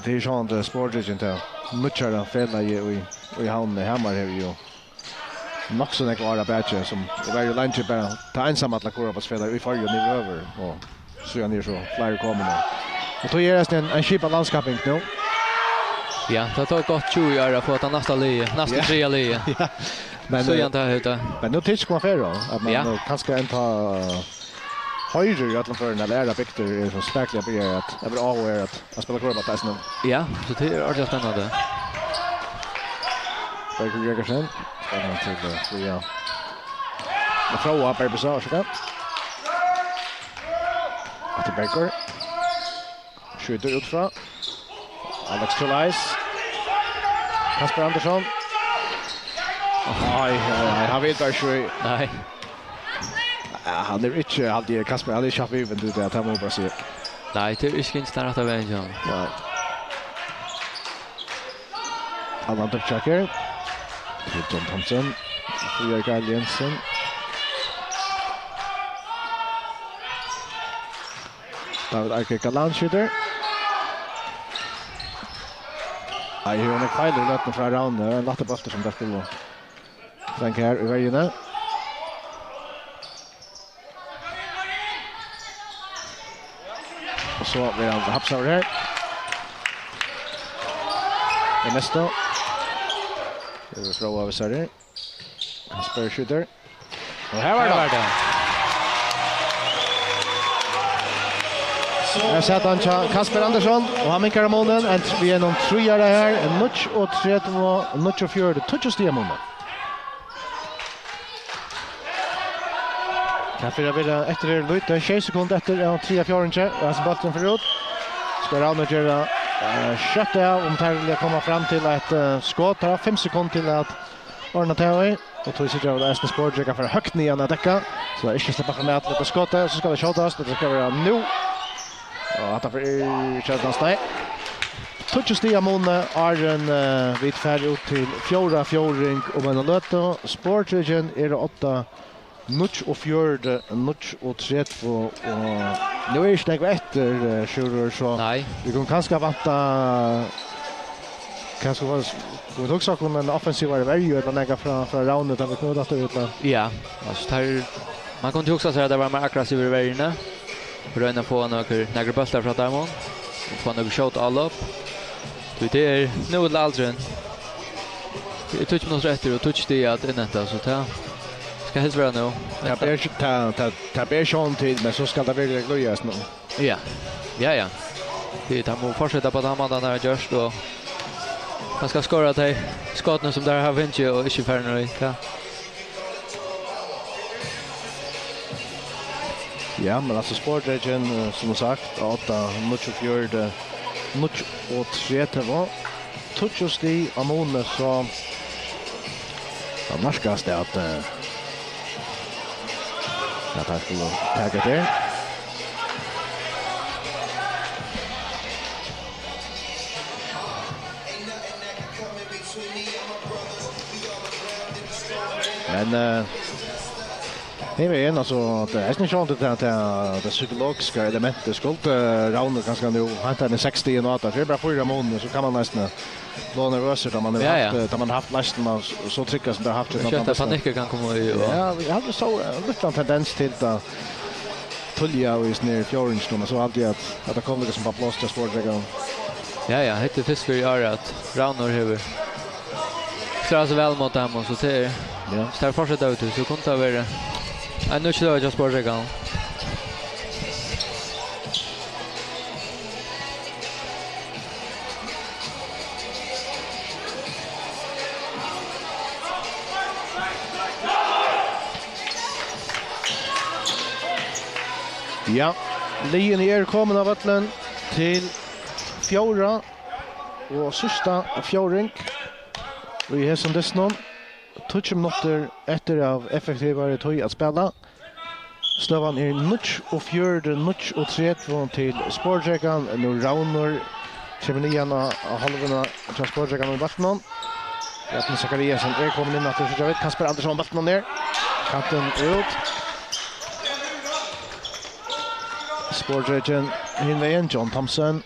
Tað er soleiðis, eh, Sportregin, tað nýggjara felagið í, í Havn. Hamar hevur jú nokk so nógv ár á baki, sum eg var jú leingi bara tað einsamalla at koyra á felagið í Føroyum yvirhøvur, og síðan eru so fleiri komin, og, og tað er eisini ein, ein skipað landskapping nú. Ja, tað tók gott tjúgu ár at fáa tað næsta liðið, næsta Ja. triðja liðið. Ja. Men, Síðan eh, tað hetta. men nú tykist man fer, at man, Ja. eh, kanska enntá, eh, hoyrir í øllum førum, at aðrar bygdir eru so spakuliga byrjaðar at, at vera áhugaðar at, at spæla kurvabólt eisini. Ja, so tað er ordiliga spennandi. Bergur Gregersen. Spennandi til, eh, Fríða. Og Fróða Bergbusa, vær so góð. Aftur Bergur. Skjýtur út frá. Alex Tolais. Kasper Andersson. Nei, nei, nei, hann vil bara ikki. Nei. Ja, hann er ikki, hann er Kasper, hann er ikki haft við, men tað, tað má man bara siga. Nei, tað er ikki Kingston rætta vegin, ja. Nei. Allan Dubčak. Til John Thompson. Fríða Gael Jensen. David Arki Galan skjýtur. Nei, her er ein feil í løtuni frá Ravni. Ein lættur bóltur sum teir skulu fanga her í verjuni. Og so verður hann hapsaður her. Tað næsta. Tað er Fróða við sær her. Kasper skjýtur. Og her var Her tað. var tað. Her sat hann hjá Kasper Andersson, og hann minkar á munin, enn við einum tríara her, níggjuogtretivu níggjuogfjøruti, tíggju stiga munin. Tað fer at vera eftir her lítið, sjey sekund eftir av triðja fjórðingi, og hesin bólturin fer út. Skal Ravnur gera, eh, skjótt av, um teir vilja koma fram til eitt, eh, skot. Teir hava fimm sekund til at Ordna tað, og tí sita vit eisini Spor Drekan fara høgt niðan at dekka, so tað er ikki sleppa fram at lata skotið, so skal tað skjótast, og tað skal vera nú. Og hatta fer í kjartan stein. Tíggju stiga muni, áðrenn, eh, vit fara út til fjórða fjórðing um eina løtu. Spor Drekan eru odda níggjuogfjøruti, níggjuogtretivu, og nú er ikki nógv eftir, eh, Sjúrður, so Nei. vit kunnu kanska vænta, kanska var, kunnu vit hugsa okkum ein offensivari verju ella nakað frá, frá Ravni, tá vit kunnu aftur út. Ja, altso, tað er, man kundi hugsa seg at tað var meir aggressivur í verjuni. Royna at fáa nøkur, nakrar bóltar frá teimum, og fáa nøkur skjót álop. Tí tað er nú ella aldrin. Tað er tíggju minuttir eftir og tíggju stig at innhenta, so tað skal helst vera nú. Tað ber, tað, tað, tað ber sjón til, men so skal tað veruliga glíðast nú. Ja, ja, ja. Tað, tað má fortseta á tann mátan har, gjørt, og hann skal skora tey skotini sum teir hava fingið og ikki farnir í. Ja. Ja, men altso, Spor Drekan, eh, sum sagt, odda níggjuogfjøruti, níggjuogtretivu. Tíggju stig á muni, so tað nærkast at, eh, at teir skulu taka eftir. Men, eh, Hey, men altso, tað er eisini sjálvt tað, tað, tað psykologiska elementið. Skuldi, eh, Ravnur kanska nú heinta eini seks stig inn á tað, fyri bara fýra muni, so kann man neistan blíva nervøsur, tá man hevur Ja, haft, ja. eh, tá man hevur haft leiðsluna so, so trygga sum tað hevur haft. Skjótt at panikkur kann koma í, og Ja, vit hava so, eh, lítlan tendens til tað tíðliga í hesum her fjórðinginum, men so haldi eg at, at tað kom líka sum á blást til Spor Drekan. Ja, ja, hetta er fyrst fyri ár at Ravnur hevur klárað seg væl móti teimum, so tað er, Ja. so tað er fortsett av og til, so kundi tað verið ein nýggj støða hjá Spor Drekan. Ja, liðini eru komin á vøllin til fjórða og síðsta fjórðing í hesum dystinum. Tíggju minuttir eftir av effektivari tíð at spæla. Støðan er níggjuogfjøruti níggjuogtretivu til Spor Drekan. Nú Ravnur kemur niðan á, á hálvuna hjá Spor Drekan við bóltinum. Bjarni Zachariasen er komin inn aftur, síggja vit. Kasper Andersson, bóltin er kantin út. Spor Drekan hin vegin, John Thomsen.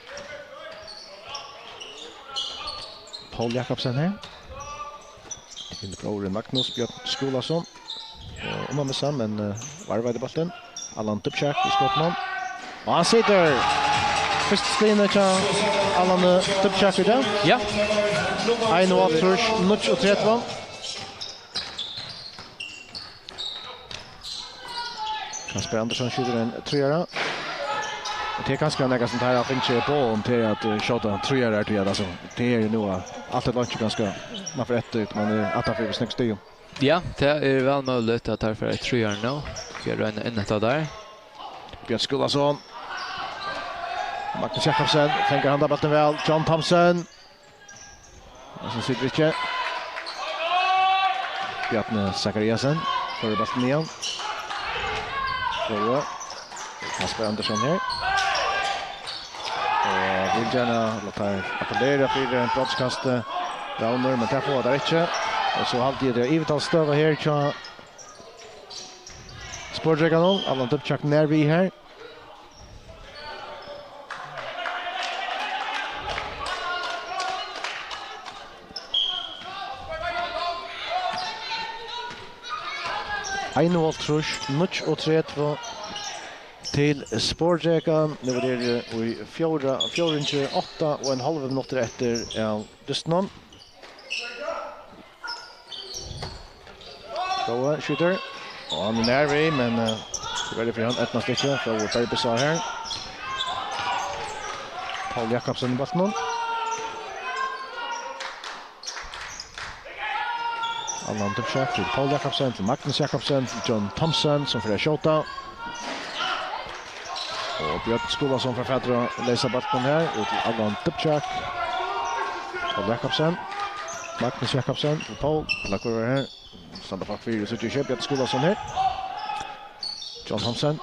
Poul Jakobsen her. Til bróðurin Magnus Bjørn Skúlason. Og um hann missir, men, eh, varvar við bóltin. Allan Dubčak við skotinum. Og hann situr. Fyrstu stigini hjá Allan, eh, Dubčak í dag. Ja. Einoghálvtrýss níggjuogtretivu. Kasper Andersson skjýtur ein tríara. Og tað er kanska nakað sum teir hava fingið boð um, til at, eh, skjóta tríarar, tí at, altso, tað er nú, eh, alt er langt kanska, man fer eftir, man er aftanfyri við nógvum stigum. Ja, tað er væl møguligt at teir fara í tríara nú. Skal royna inn eftir har. Bjørn Skúlason. Magnus Jakobsen, fangar handabóltin væl. John Thomsen. Og so situr ikki. Bjarni Zachariasen. Fær bóltin niðan. Góði. Kasper Andersson her. Og vil gjarna lata teir appellera fyri brotskast, eh, Ravnur, men tað fáa teir ikki. Og so haldi eg tað er yvirtalsstøða her hjá Spor Drekanum. Allan Dubčak nær við her. Einoghálvtrýss níggjuogtretivu til Spor Drekan. Nú er tað í fjórða fjórðingi, átta og ein hálvur minuttur eftir av dystinum. Góði skjýtur. Og hann er nær við, men, eh, tíverri fyri hann eydnast ikki. Fróði Bergby sá her. Poul Jakobsen í bóltinum. Allan Dubčak til Poul Jakobsen, til Magnus Jakobsen, til John Thomsen, sum fer at skjóta. Og Bjørn Skúlason fær fatur á leysa bóltin her, út til Allan Dubčak. Poul Jakobsen. Magnus Jakobsen, Paul, leggur over her. Standa fast fyri, so ikki Bjørn Skúlason her. John Hansen.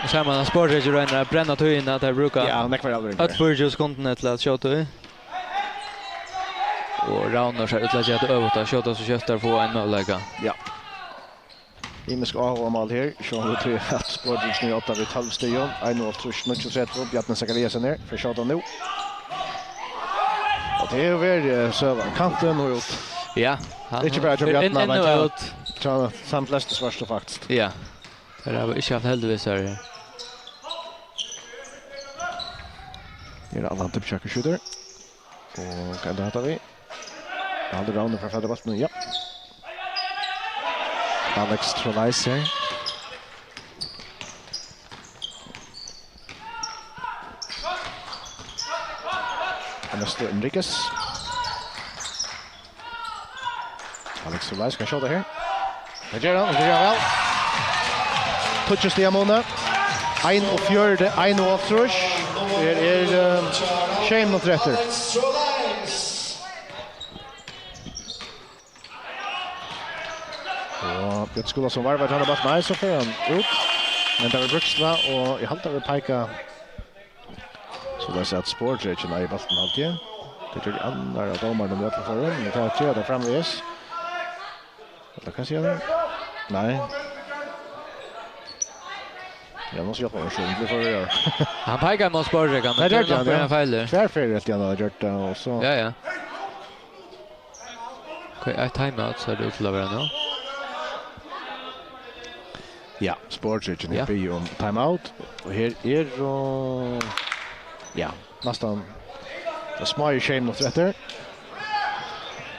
Og sær man, at Sport ikki roynir at brenna tíðina, at teir brúka Ja, nógvar avleveringar. Øll fýraogtjúgu sekundini til at skjóta í. Og Ravnur sær út til at gera tað øvugt, at skjóta so skjótt teir fáa ein møguleika. Ja. Ymisk áhugamál her. Sjálvandi tí at Sport ikki nú átta við tólv stigum. Einoghálvtrýss níggjuogtretivu. Bjarni Zachariasen her. Fer skjóta nú. Og tað hevur verið, eh, søgan. Kantin og út. Ja, hann Ikki bara hjá fer inn, Bjarna, inn men og hjá, út. Hjá samt flestu svørtu, faktiskt. Ja. Teir hava ikki havt heldigvis her. Her er Allan Dubčak og skjýtur. Og hvat endar hetta við? Haldur Ravnur fær fatt í bóltin, ja. Alex Trolais her. Ernesto Enriquez. Alex Trolais skal skjóta her. Tað ger hann, og tað ger hann væl. Tíggju stiga muni. Einogfjøruti, einoghálvtrýss. Her er, eh, sjey minuttir eftir. Og Bjørn Skúlason varvar hann bóltin. Nei, so fer hann út. Men tað var Brúksla, og eg haldi tað var peika. So tað er at Sport ikki eigur bóltin, haldi eg. Tað ger annar av dómarunum í øllum førum, men tað ger tað framvegis. Ella hvat sigur hann? Nei. Ja, nú skal eg hjálpa mær, so tað blívur forvirrað. Hann peikar mot Sport, hann, men tað er hann, ja. Tvær ferðir, helt eg, hann hevði gjørt tað, og so Ja, ja. Ok, eitt timeout, sær tað út til at vera nú. Ja, Sport ikki Ja. Biður um timeout. Og her er, og, ja, næstan tað smáir sjey minuttir eftir.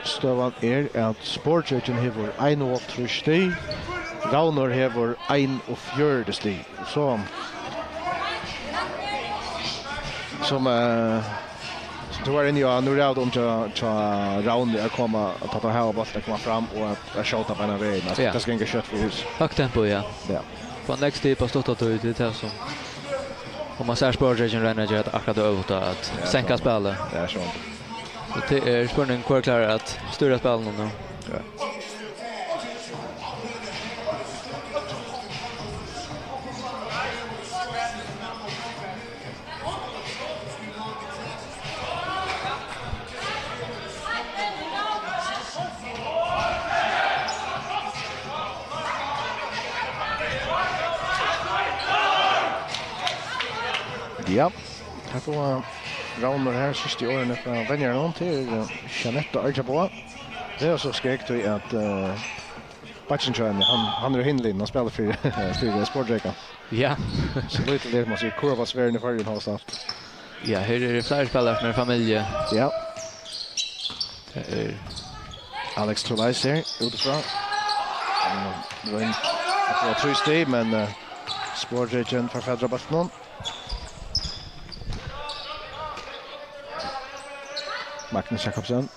Støðan er at Sport hevur einoghálvtrýss stig, Ravnur hevur einogfjøruti stig. So, sum, eh, sum tú var inni á, nú er tað um hjá, hjá Ravni at koma, at taka hava bóltin, koma fram og at, at skjóta beinanvegin. Altso, Ja. Tað skal ganga skjótt fyri hús. Høgt tempo, ja. Ja. Fáa nógv stig á stuttari tíð, tað er tað sum, og man sær Sport roynir at gera akkurát tað øvugt, at Ja, senka so. Spælið. Ja, so. Og tað er spurning, hvør klárar at stýra spælinum nú. Ja. Ja, her fáa Ravnur her síðstu orðini frá venjaranum til, eh, Jeanette Arjaboa. Tað er so skrekk, tí at, eh, beiggin hjá henni, hann, hann er á hinari linjuni, hann spælir fyri, fyri Sport Reykan. Ja. So lítið er, man sær, kurva sværin í Føroyum hóast alt. Ja, her eru fleiri spælarar sum eru familju. Ja. Tað er Alex Trolais her, útifrá. Hann roynir at fáa trý stig, men, eh, Sport Reykan fær fatur á bóltinum. Magnus Jakobsen.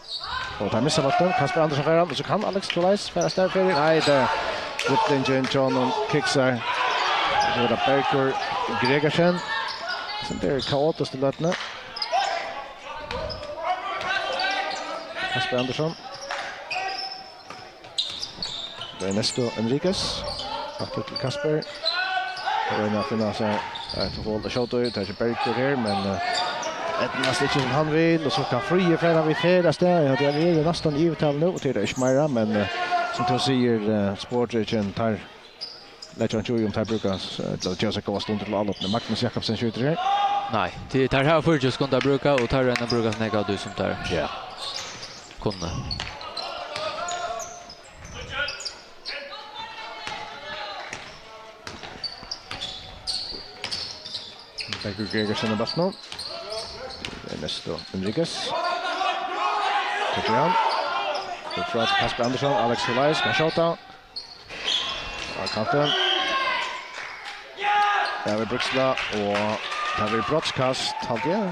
Og teir missa bóltin. Kasper Andersson fær hann, og so kann Alex Trolais fara avstað fyri. Nei, tað er driblingin hjá honum kiksar. So er tað Bergur Gregersen. Sum er kaotiskt í løtuni. Kasper Andersson. Ernesto Enriquez. Aftur til Kasper. Hann roynir at finna sær eitt hol at skjóta í. Tað er ikki Bergur her, men, eh, eydnast ikki sum hann vil, og so kann Fríði fara við ferð avstað. Ja, tað er næstan yvirtal nú, og tað er ikki meira, men, eh, sum tú sigur, eh, Sport Reykan, teir leggja ikki í um teir brúka, eh, til at geva sær góðar stundir til álopini. Magnus Jakobsen skjýtur her. Nei, tí teir hava fýraogtjúgu sekund at brúka, og teir royna at brúka so nógv av tí sum teir Ja. kunnu. Bergur Gregersen á bóltinum. Ernesto Enriquez. Tekur hann. Út frá Kasper Andersson, Alex Trolais, skal skjóta. Á kantin. Tað verður Brúksla, og tað verður brotskast, haldi eg.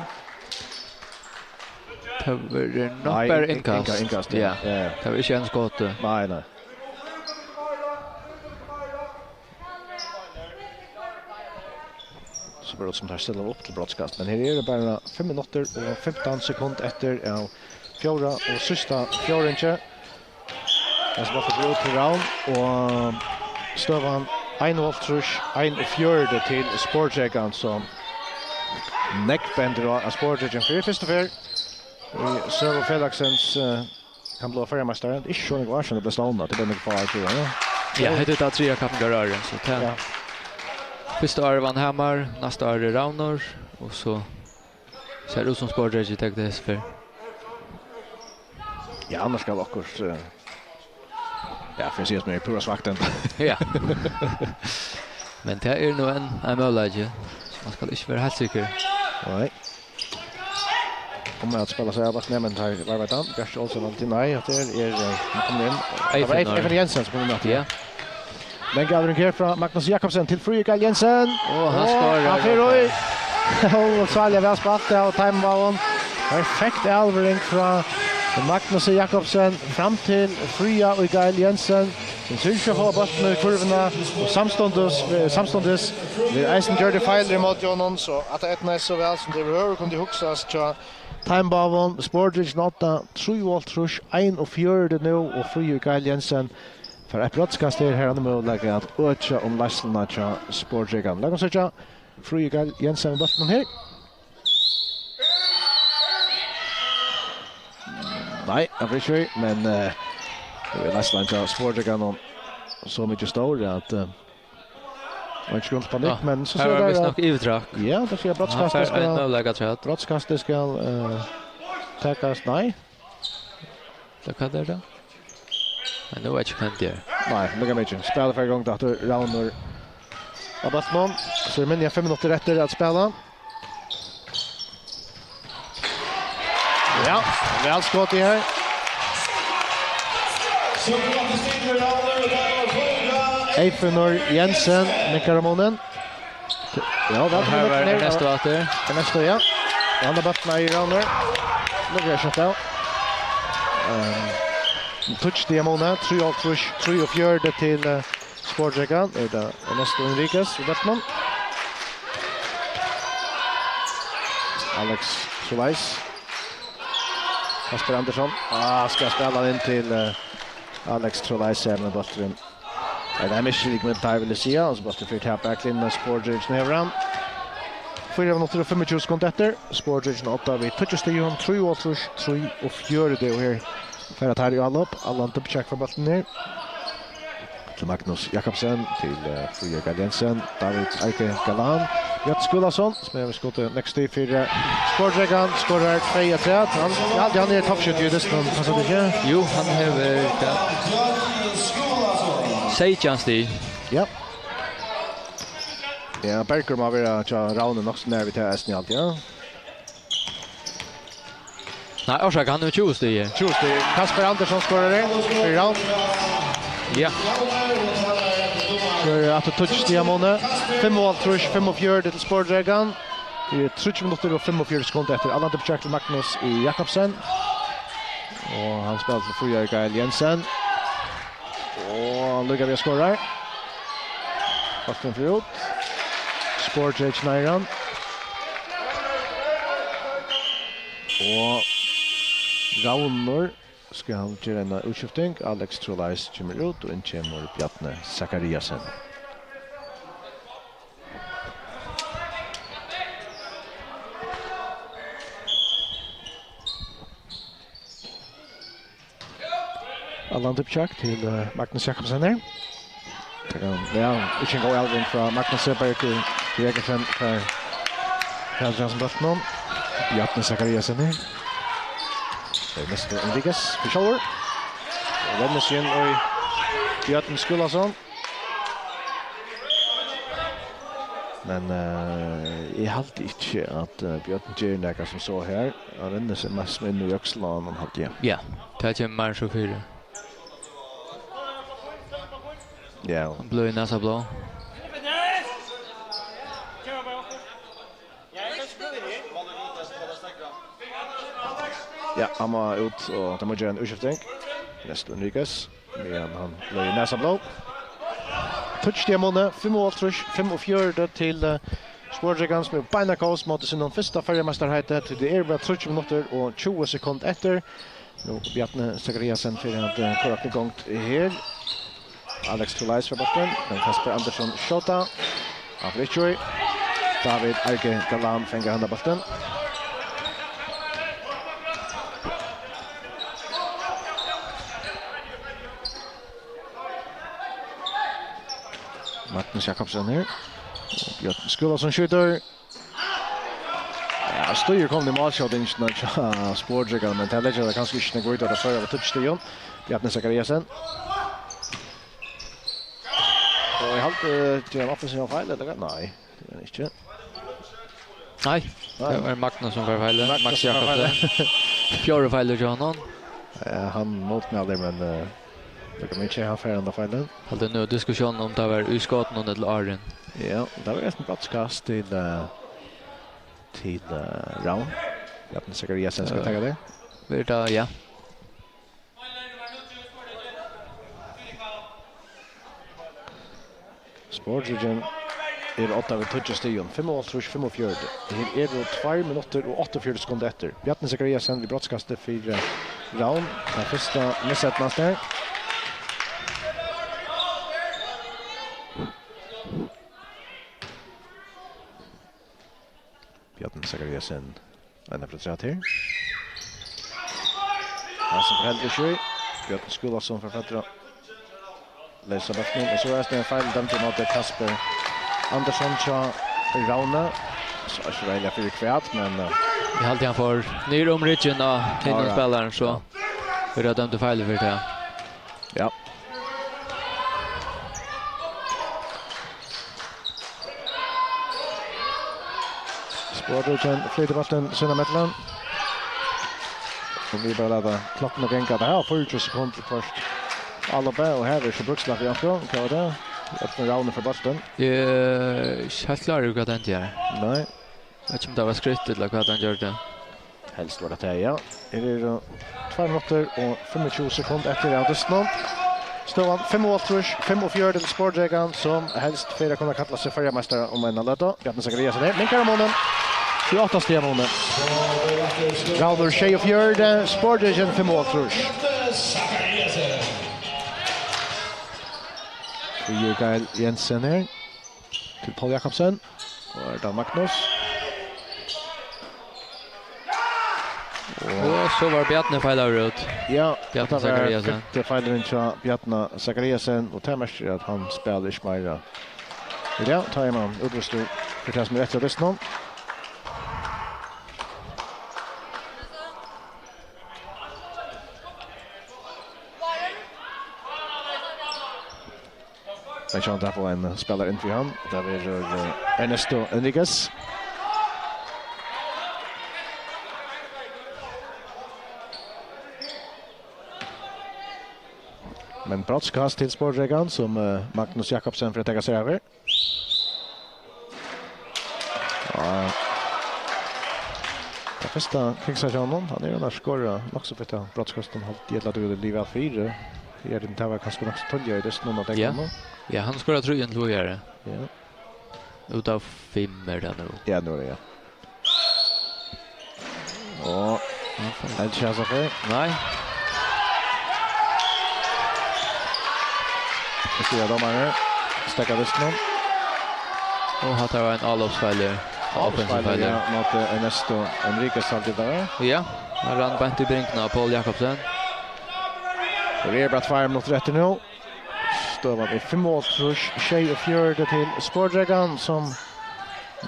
Tað verður nokk Nei, bara in-, innkast. Innkast, ja. Ja. Ja. Tað verður ikki ein skot. Nei, nei. So út sum teir stilla upp til brotskast, men her eru bara fimm minuttir og fimtan sekund eftir av fjórða og síðsta fjórðingi. Hesin bóltur fer út til Ravn, og støðan einoghálvtrýss einogfjøruti til Sporðdrekan, so nógv bendir á, at Sporðdrekin fyri fyrstu ferð í søgu felagsins, eh, kann blíva føroyameistari. Tað er ikki so nógv ár síðan tað bleiv stovnað, tað er bara nøkur fá ár síðan, ja. Ja, hetta er tað triðja kappingarárið, so tað Ja. Fyrsta árið vann Hamar, næsta ár er Ravnur, og so sær út sum Sporðdrekin tekur tað hesa ferð. Ja, annars skal okkurt, eh, ja, fyri at siga sum er púra svakt enda. Ja. Men tað er nú ein, ein møguleiki, so man skal ikki vera heilt sikkur. Nei. Koma at spæla seg av vatni, men her var det Bjarki Olsen, Valentin, nei, at det er, eh, hann kom inn. Eyfinn Tað var Eyf-, Orri. Eyfinn Jensen som kom inn aftur. Ja. Men galurin her frá Magnus Jakobsen til Fríðu Geil Jensen. Og hann Og skorar hann fer líka. Í. Og særlig vel spælt av Time Báðum. Perfekt avlevering frá Magnus Jakobsen fram til Fríða og Geil Jensen. Men sær ikki at fáa bóltin í kurvina, og samstundis, eh, samstundis, við eisini gjørdi feil í móti honum, so at tað eydnaðist so væl sum tað yvirhøvur kundi hugsast hjá Time Báðum. Sporðdrekin átta, trýoghálvtrýss einogfjøruti nú, og Fríða Geil Jensen fær eitt brotskast her, her er møguleiki at økja um leiðsluna hjá Sporðdrekanum. Lat okkum síggja Fríða Geil Jensen við bóltin her. Nei, hann fer ikki, men, eh, nú er leiðslan hjá Sporðdrekanum so mikið stór at, eh, og ikki grund til panikk, Ja, men so her sær var tað vist at nokk yvirtrakk. Ja, tað sær Hann brotskastið fær ein skal, møguleika afturat. Brotskastið skal, eh, takast, nei. Tað, hvat er tað? Nei, nú veit eg ikki, hvat hann ger. Nei, líka mikið. Spælið fer í gongd aftur. Ravnur á bóltinum. So eru minni enn fimm minuttir eftir at spæla. Ja, væl skotið her. Eyfinnur Jensen minkar á munin. Ja, væl Og her var komið her. Ernesto aftur. Ernesto, ja. Og hann er bóltin í Ravnur. Nú er skjótt av. Ehm, Touch Diamone, trýoghálvtrýss, trýogfjøruti til, eh, Sporðdrekan. Er tað Ernesto Enriquez við bóltinum? Alex Trolais. Kasper Andersson. Ah, skal spæla hann inn til, eh, Alex Trolais her, men bólturin Nei, tað er misskiljing millum teir, vil eg siga. Og so bólturin fer til baklinjuna, Sporðdrekin hevur hann. Fýra minuttir og fimmogtjúgu sekund eftir. Sporðdrekin átta við tíggju stigum, trýoghálvtrýss, trýogfjøruti, og her fara teir í álop. Allan Dubčak fær bóltin her. Til Magnus Jakobsen, til, eh, Fríða Geil Jensen, David Eike Galan, Bjørn Skúlason, sum hevur skotið nógv stig fyri, eh, Sporðdrekan, skorar tvey afturat. Hann, ja, hann er toppskjúti í dystinum, passar tað ikki? Jú, hann hevur tað. Seytjan stig. Ja. Ja, Bergur má vera hjá Ravni nokk so nær við tað eisini, alt, ja. Nei, orsaka, hann hevur tjúgu stig. Tjúgu stig. Kasper Andersson skorar her fyri Ravn. Ja. So er aftur tíggju stig á munni. Fimmoghálvtrýss, fimmogfjøruti til Sporðdrekan. Tað eru tríggjar minuttir og fimmogfjøruti sekund eftir. Allan Dubčak til Magnus Jakobsen. Og hann spælir til Fríða Geil Jensen. Og Luka Via skorar. Bólturin fer út. Sporðdrekin eigur hann. Og Ravnur skal gera eina útskifting. Alex Trolais kemur út, og inn kemur Bjarni Zachariasen. Allan Dubčak til, eh, Magnus Jakobsen her. Ja, ikki ein góð avlevering frá Magnus Seberg. Gregersen fær, fær hann sum bóltin. Bjarni Zachariasen her. Tað er Nestor Enriquez fyri sjálvur. Og vendir seg inn í Bjarni Skúlason. Men, eh, eg haldi ikki, at, eh, Bjørn ger nakað sum so her. Hann rennur seg mest inn í økslina á honum, haldi eg. Ja, tað kemur meir so fyri. Ja. Hann bløðir næsablóð. Ja, hann má út, og tað má gera eina útskifting. Nestor Enriquez. Meðan hann bløðir næsablóð. Touch Diamone, fimmoghálvtrýss, fimmogfjøruti til, eh, Sporðarekan, sum er beinakós móti sínum fyrsta føroyameistaraheiti, tí tað eru bara tríggir minuttir og tjúgu sekund eftir. Nú Bjarni Zachariasen fyri at, eh, koyra í gongd her. Alex Trolais fær bóltin, men Kasper Andersson skjóta. Hann fer ikki í. David Arge Galan fangar handa bóltin. Magnus Jakobsen her. Bjørn Skúlason skjýtur. Ja, stígur komin í málskjótingina hjá Sporðarekanum, men tað leggja tey kanska ikki nógv í, tá tey føra við tíggju stigum. Bjarni Zachariasen. Og eg haldi, eh, tað er ein offensiv feil, ella hvat? Nei, tað er hann ikki. Nei, Nei. tað var Magnus sum fær feilin. Magnus Max sum fær Jakobsen. Fjórði feilur hjá honum. Ja, hann mótmælir, men, eh, tað kann man ikki, hann fær henda feilin. Haldi nú diskusjon um tað var í skotinum ella áðrenn. Ja, tað var eisini brotskast til, eh, til, eh, Ravn. Bjarni Zachariasen skal Ja. taka tað. Verður tað, ja. Sporðarekin er á odda við tíggju stigum, fimmoghálvtrýss fimmogfjøruti. Her eru tveir minuttir og áttaogfjøruti sekund eftir. Bjarni Zachariasen við brotskasti fyri Ravn. Tað fyrsta miseydnaðist har. Bjarni Zachariasen, ein afturat her. Hann sum heldur ikki í. Bjørn Skúlason fær fatur á leysa bóltin. Og so er tað ein feil dømdur móti Kasper Andersson hjá Ravni. So er ikki reiðiliga fyri hvat, men, eh, Eg haldi, hann fær niður um ryggjuna á hinum Alright. spælaranum, so Ja. verður tað dømdur feilur fyri tað. Ja. Sporðarekin flytur bóltin sín ímillum. Og vit bara lata klokkuna ganga. Tað her var fýraogtjúgu sekund í hvørt álop, og her er so brúkslag fyri onkrum. Hvat var tað? Bjørn Ravni fær bóltin. Eg er ikki heilt klárur yvir, hvat hendi her. Nei. Veit ikki, um tað var skritt, ella hvat hann gjørdi. Helst var tað tað, ja. Her eru tveir minuttir og fimmogtjúgu sekund eftir av dystinum. Støðan fimmoghálvtrýss fimmogfjøruti til Sporðarekan, sum helst fer at kunna kalla seg føroyameistara um eina løtu. Bjarni Zachariasen her, minkar um munin. Tjueátta stiga munin. Ravnur sjeyogfjøruti, Sporðarekin fimmoghálvtrýss. Fríður Geil Jensen her. Til Poul Jakobsen. Og er tað Magnus? Og so var Bjarni feilaður út. Ja, Bjarni tað var Zachariasen. Fyrsti feilurin hjá Bjarna Zachariasen, og tað merkir, at hann spælir ikki meira. Ja, tá er man útvístur fyri tað sum er eftir av dystinum. Men sjálvandi at fáa ein spælara inn fyri hann. Tað verður, eh, Ernesto Enriquez. Men brotskast til Sporðarekan, sum, eh, Magnus Jakobsen fer at taka sær av her. Ja. Tað fyrsta kringsa hjá honum, hann er annars skorað nokk so fitt av brotskastum, haldi eg, ella tú er liðugur fyri. Ja, tað var kanska nokk so tíðliga í dystinum at tað Ja. kom. Ja, hann skorar trý inntil víðari. Ja. Út av fimm er tað nú. Ja, nú er tað, ja. Og Elsa Safir. Nei. Eg sigi at dómarin steðgar dystinum. Og hatta var ein álopsfeilur. Offensiv Álopsfeilur, feilur. Ja, móti Ernesto Enriquez, haldi eg tað var. Ja, hann rann beint í bringuna á Poul Jakobsen. Og tað eru bara tveir minuttir eftir nú. Støðan er fimmoghálvtrýss sjeyogfjøruti til Sporðarekan, sum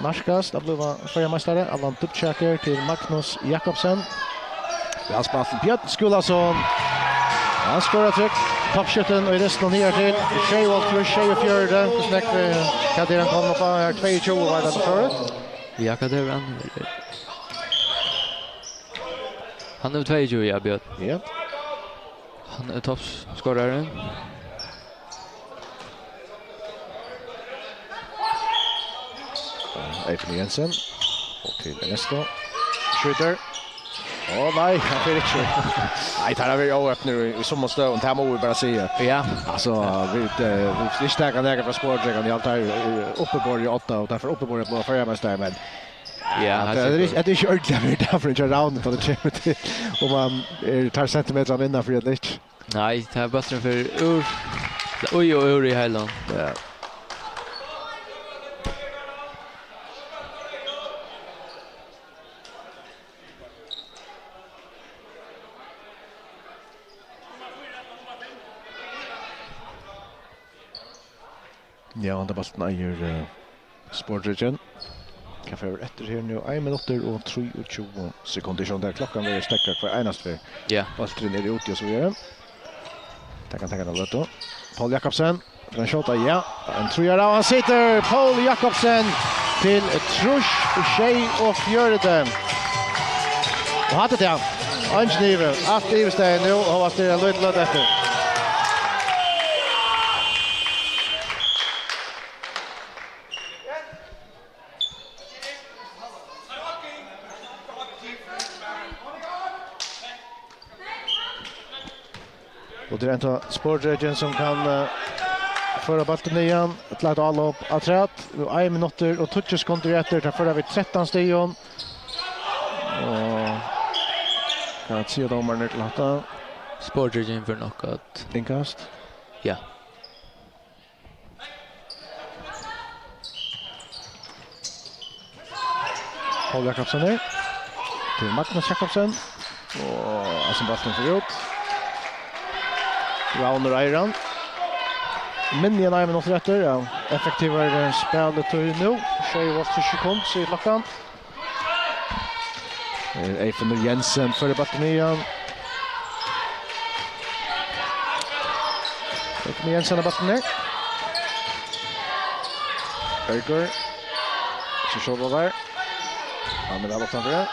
nærkast at blíva føroyameistari. Allan Dubčaker til Magnus Jakobsen. Væl spælt til Bjørn Skúlason. Hann skorar trygt. Toppskyttin í dystinum niðan til. Sjeyoghálvtrýss sjeyogfjøruti. Hvussu nógv, eh, hvat er hann komin upp á her? Tveyogtjúgu var tað fyri øvrigt. Ja, hvat er hann? Hann er tveyogtjúgu, ja, Bjørn. Ja. Hann er toppskorari. Eyvind Jensen. Og til Ernesto. Skjýtur. Á nei, hann fer ikki. Nei, teir hava verið óhepnir í, í summum støðum, tað má vit bara siga. Ja. Altso, vit, eh, vit skulu ikki taka nakað frá Spordrekan, ja, teir eru uppiborið í odda, og teir fara uppiborið at blíva føroyameistarar, men Ja, ja, tað er ikki, tað er ikki ordiliga fyri tað, fyri ikki at ravna, tá tað kemur til, um hann er, teir sentimetrar innanfyri ella ikki. Nei, tá bólturin fer úr, úr og úr í heilan. Ja. Ja, hann er bóltin eigur, eh, Spordrekin. Hvat fer eftir her nú? Ein minuttur og trýogtjúgu sekundir. Sjá, har klokkan verður steðgað hvør einasti ferð. Ja. Bólturin er úti og so víðari. Tað kann taka eina løtu. Poul Jakobsen. Fer hann skjóta? Ja. Ein trýara, og hann situr. Poul Jakobsen til trýss sjeyogfjøruti. Og hatta er tað. Eingin ivi. Alt yvirstaðið nú, hóast tað er ein lítil løta eftir. Og tað er enntá Spordrekin sum kann, eh, føra bóltin niðan. Eitt lætt álop afturat. Nú ein minuttur og tíggju sekundir eftir. Teir føra við trettan stigum. Og hvat sigur dómarin til hatta? Spordrekin fer nokk at Innkast. Ja. Poul Jakobsen her. Til Magnus Jakobsen. Og Asim Baltin fer út. Ravnur eigur hann. Minni enn ein minuttur eftir, ja. Effektivar, eh, spælitíð nú. Sjey og hálvtrýss sekund, sigur klokkan. Eh, Eyfinnur Jensen førir bóltin niðan. Eyfinnur Jensen á bóltin her. Haukur. So skjóta teir. Hann er væl uttanfyri.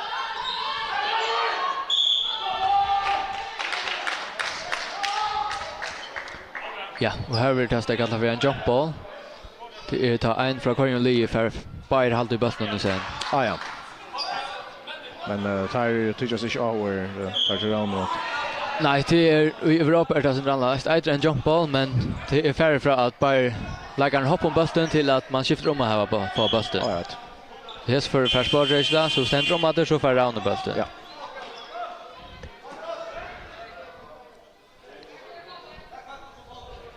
Ja, og her verður tað kallað fyri ein jump ball. Tað er tá ein frá hvørjum liði fær báðir halda í bóltinum í senn. Ah, ja. Men, eh, teir tykjast ikki áhugaðir, eh, teir til Ravnur. Nei, tað er, í Europa er tað sum annars. Eitt er ein jump ball, men tað er farið frá at báðir leikararnir hoppa um bóltin til at man skiftir um at hava bá-, fáa bóltin. Ah, ja. Hesar fær, fær Spordrekin, so stendur um at tað, so fær Ravnur bóltin. Ja.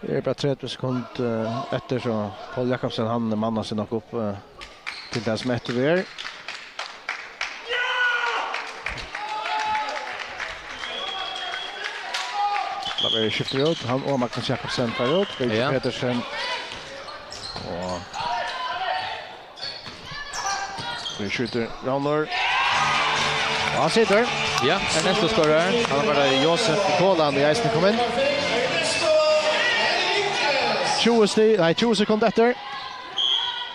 Tað er bara tretivu sekund, eh, eftir, so Poul Jakobsen, hann mannar seg nokk upp, eh, til tað sum eftir er. Tað verður skift út, hann og Magnus Jakobsen fer út, Birgir Ja. Petersen og Nú skjýtur Ravnur. Og hann situr. Ja, Ernesto skorar. Hann var tað Josef Kolan, ið eisini kom inn. Tjúgu sti-, nei, tjúgu sekund eftir.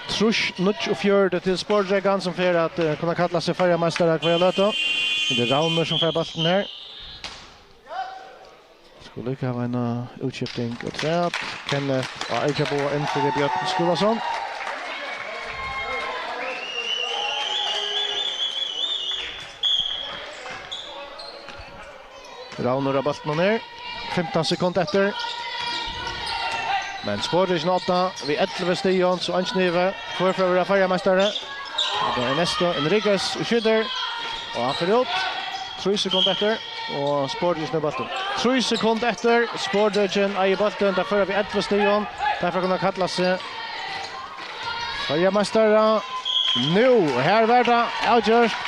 Trýss níggjuogfjøruti til Spordrekan, sum fer at, eh, kunna kalla seg føroyameistarar hvørja løtu. Men tað er Ravnur, sum fær bóltin her. Skulu líka hava eina útskifting afturat. Kenneth á Eikjabø inn fyri Bjørn Skúlason. Ravnur á bóltinum her. Fimtan sekund eftir. Men Spordrekin á odda við ellivu stigum, so eingin ivi. Hvør fer at vera føroyameistari? Tað er Ernesto Enriquez, ið skjýtur. Og hann fer út. Trý sekund eftir. Og Spordrekin er bóltin. Trý sekund eftir. Spordrekin eigur bóltin. Teir føra við ellivu stigum. Teir fara at kunna kalla seg føroyameistarar. Nú, her var tað avgjørt.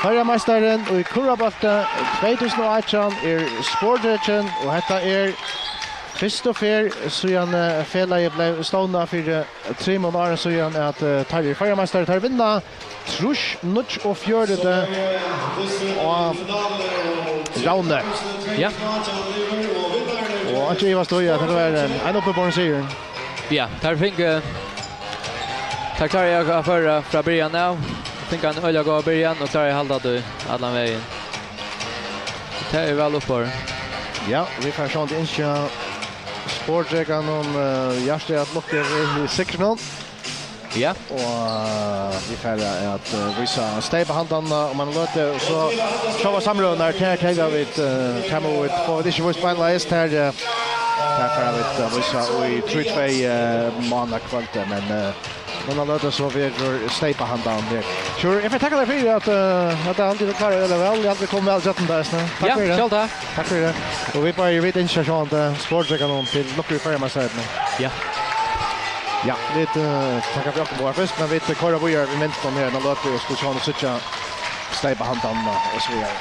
Føroyameistarin í kurvabólti tvey túsund og átjan er Spordrekin, og hetta er fyrstu ferð síðan, eh, felagið bleiv stovnað fyri trimum árum síðan, at, eh, teir eru føroyameistarar. Teir vinna trýss níggjuogfjøruti á Ravni. Ja. Og ikki ivast í, at hetta var ein, ein uppiborin sigur. Ja, teir fingu, teir kláraðu at, at føra frá byrjan av. Fingu ein øgiliga góða byrjan og kláraðu at halda tí allan vegin. Tað er væl uppiborið. Ja, vit fara sjálvandi ynskja Spordrekanum, eh, hjartaliga til lukku við sigrinum. Ja. Og, eh, vit fara at, eh, vísa steypahandan, eh, um eina løtu, og so sjálvar samrøðurnar, tær taka vit, eh, tær mugu vit, fáa vit ikki víst beinleiðis, tær, eh, tær fara vit at vísa í trý tvey, eh, mánakvøldið, men, eh, um eina løtu so verður steypahandan her. Sjúrður, eg fari takka tær fyri at, eh, at tú komst øgiliga væl, eg haldi tú komst væl ígjøgnum tað eisini. Takk fyri tað. Ja, sjálv takk. Takk fyri tað. Og vit bæði, vit ynskja sjálvandi sportsdrekkanum til lukku í Føroyameistaranum. Ja. Ja, vit, eh, takka fyri okkum báðar fyrst, men vit koyra víðari við myndunum her, eina løtu, og skulu sjá, um vit síggja steypahandan, eh, og so víðari.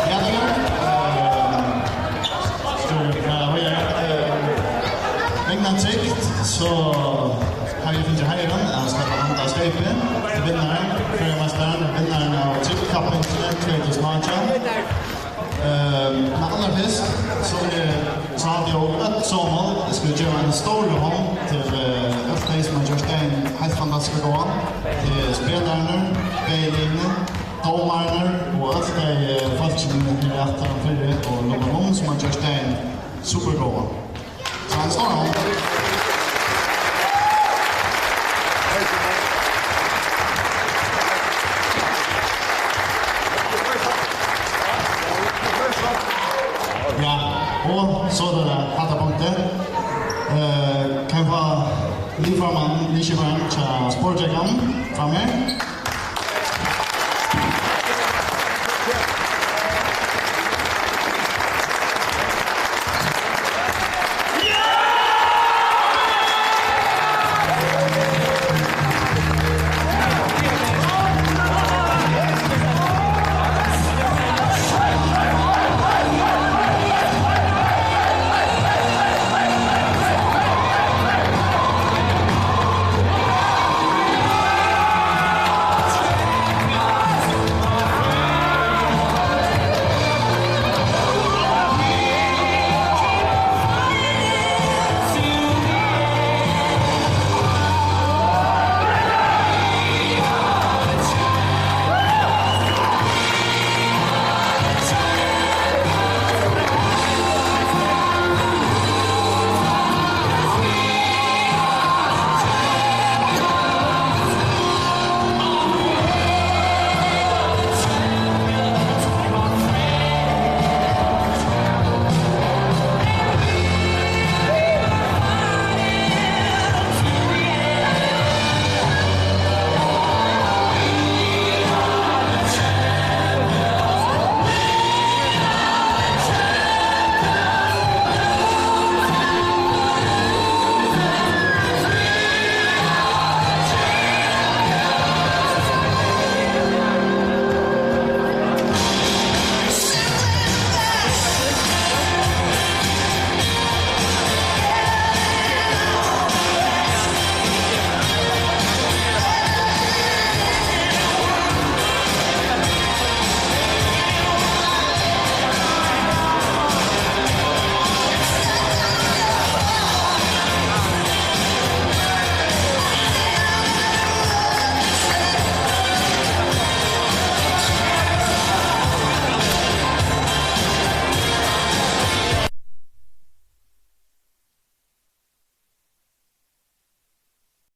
Ja, ja. Eh, skal vi, ja, ja, eh, vegna trygt, so havi eg fingið heiðurin av at sleppa at handa steypið. Vinnarin, Føroyameistarin, vinnarin av Trygt-kappingini tvey túsund og átjan. Ehm, men allarfyrst, so er, so haldi eg, øll somul, eg skal geva eina stóra hond til, eh, øll tey sum hava gjørt dagin heilt fantastiskan góðan. Til spælararnar, bæði liðini, dómararnar og øll tey, eh, fólkini her aftan fyri og rundan um, sum hava gjørt dagin supergóðan. So ein stór hond. Ja, og so er tað hatta punktið. Eh, kann eg fáa liðformannin, liðskiparan hjá Sportsdrekkanum fram her?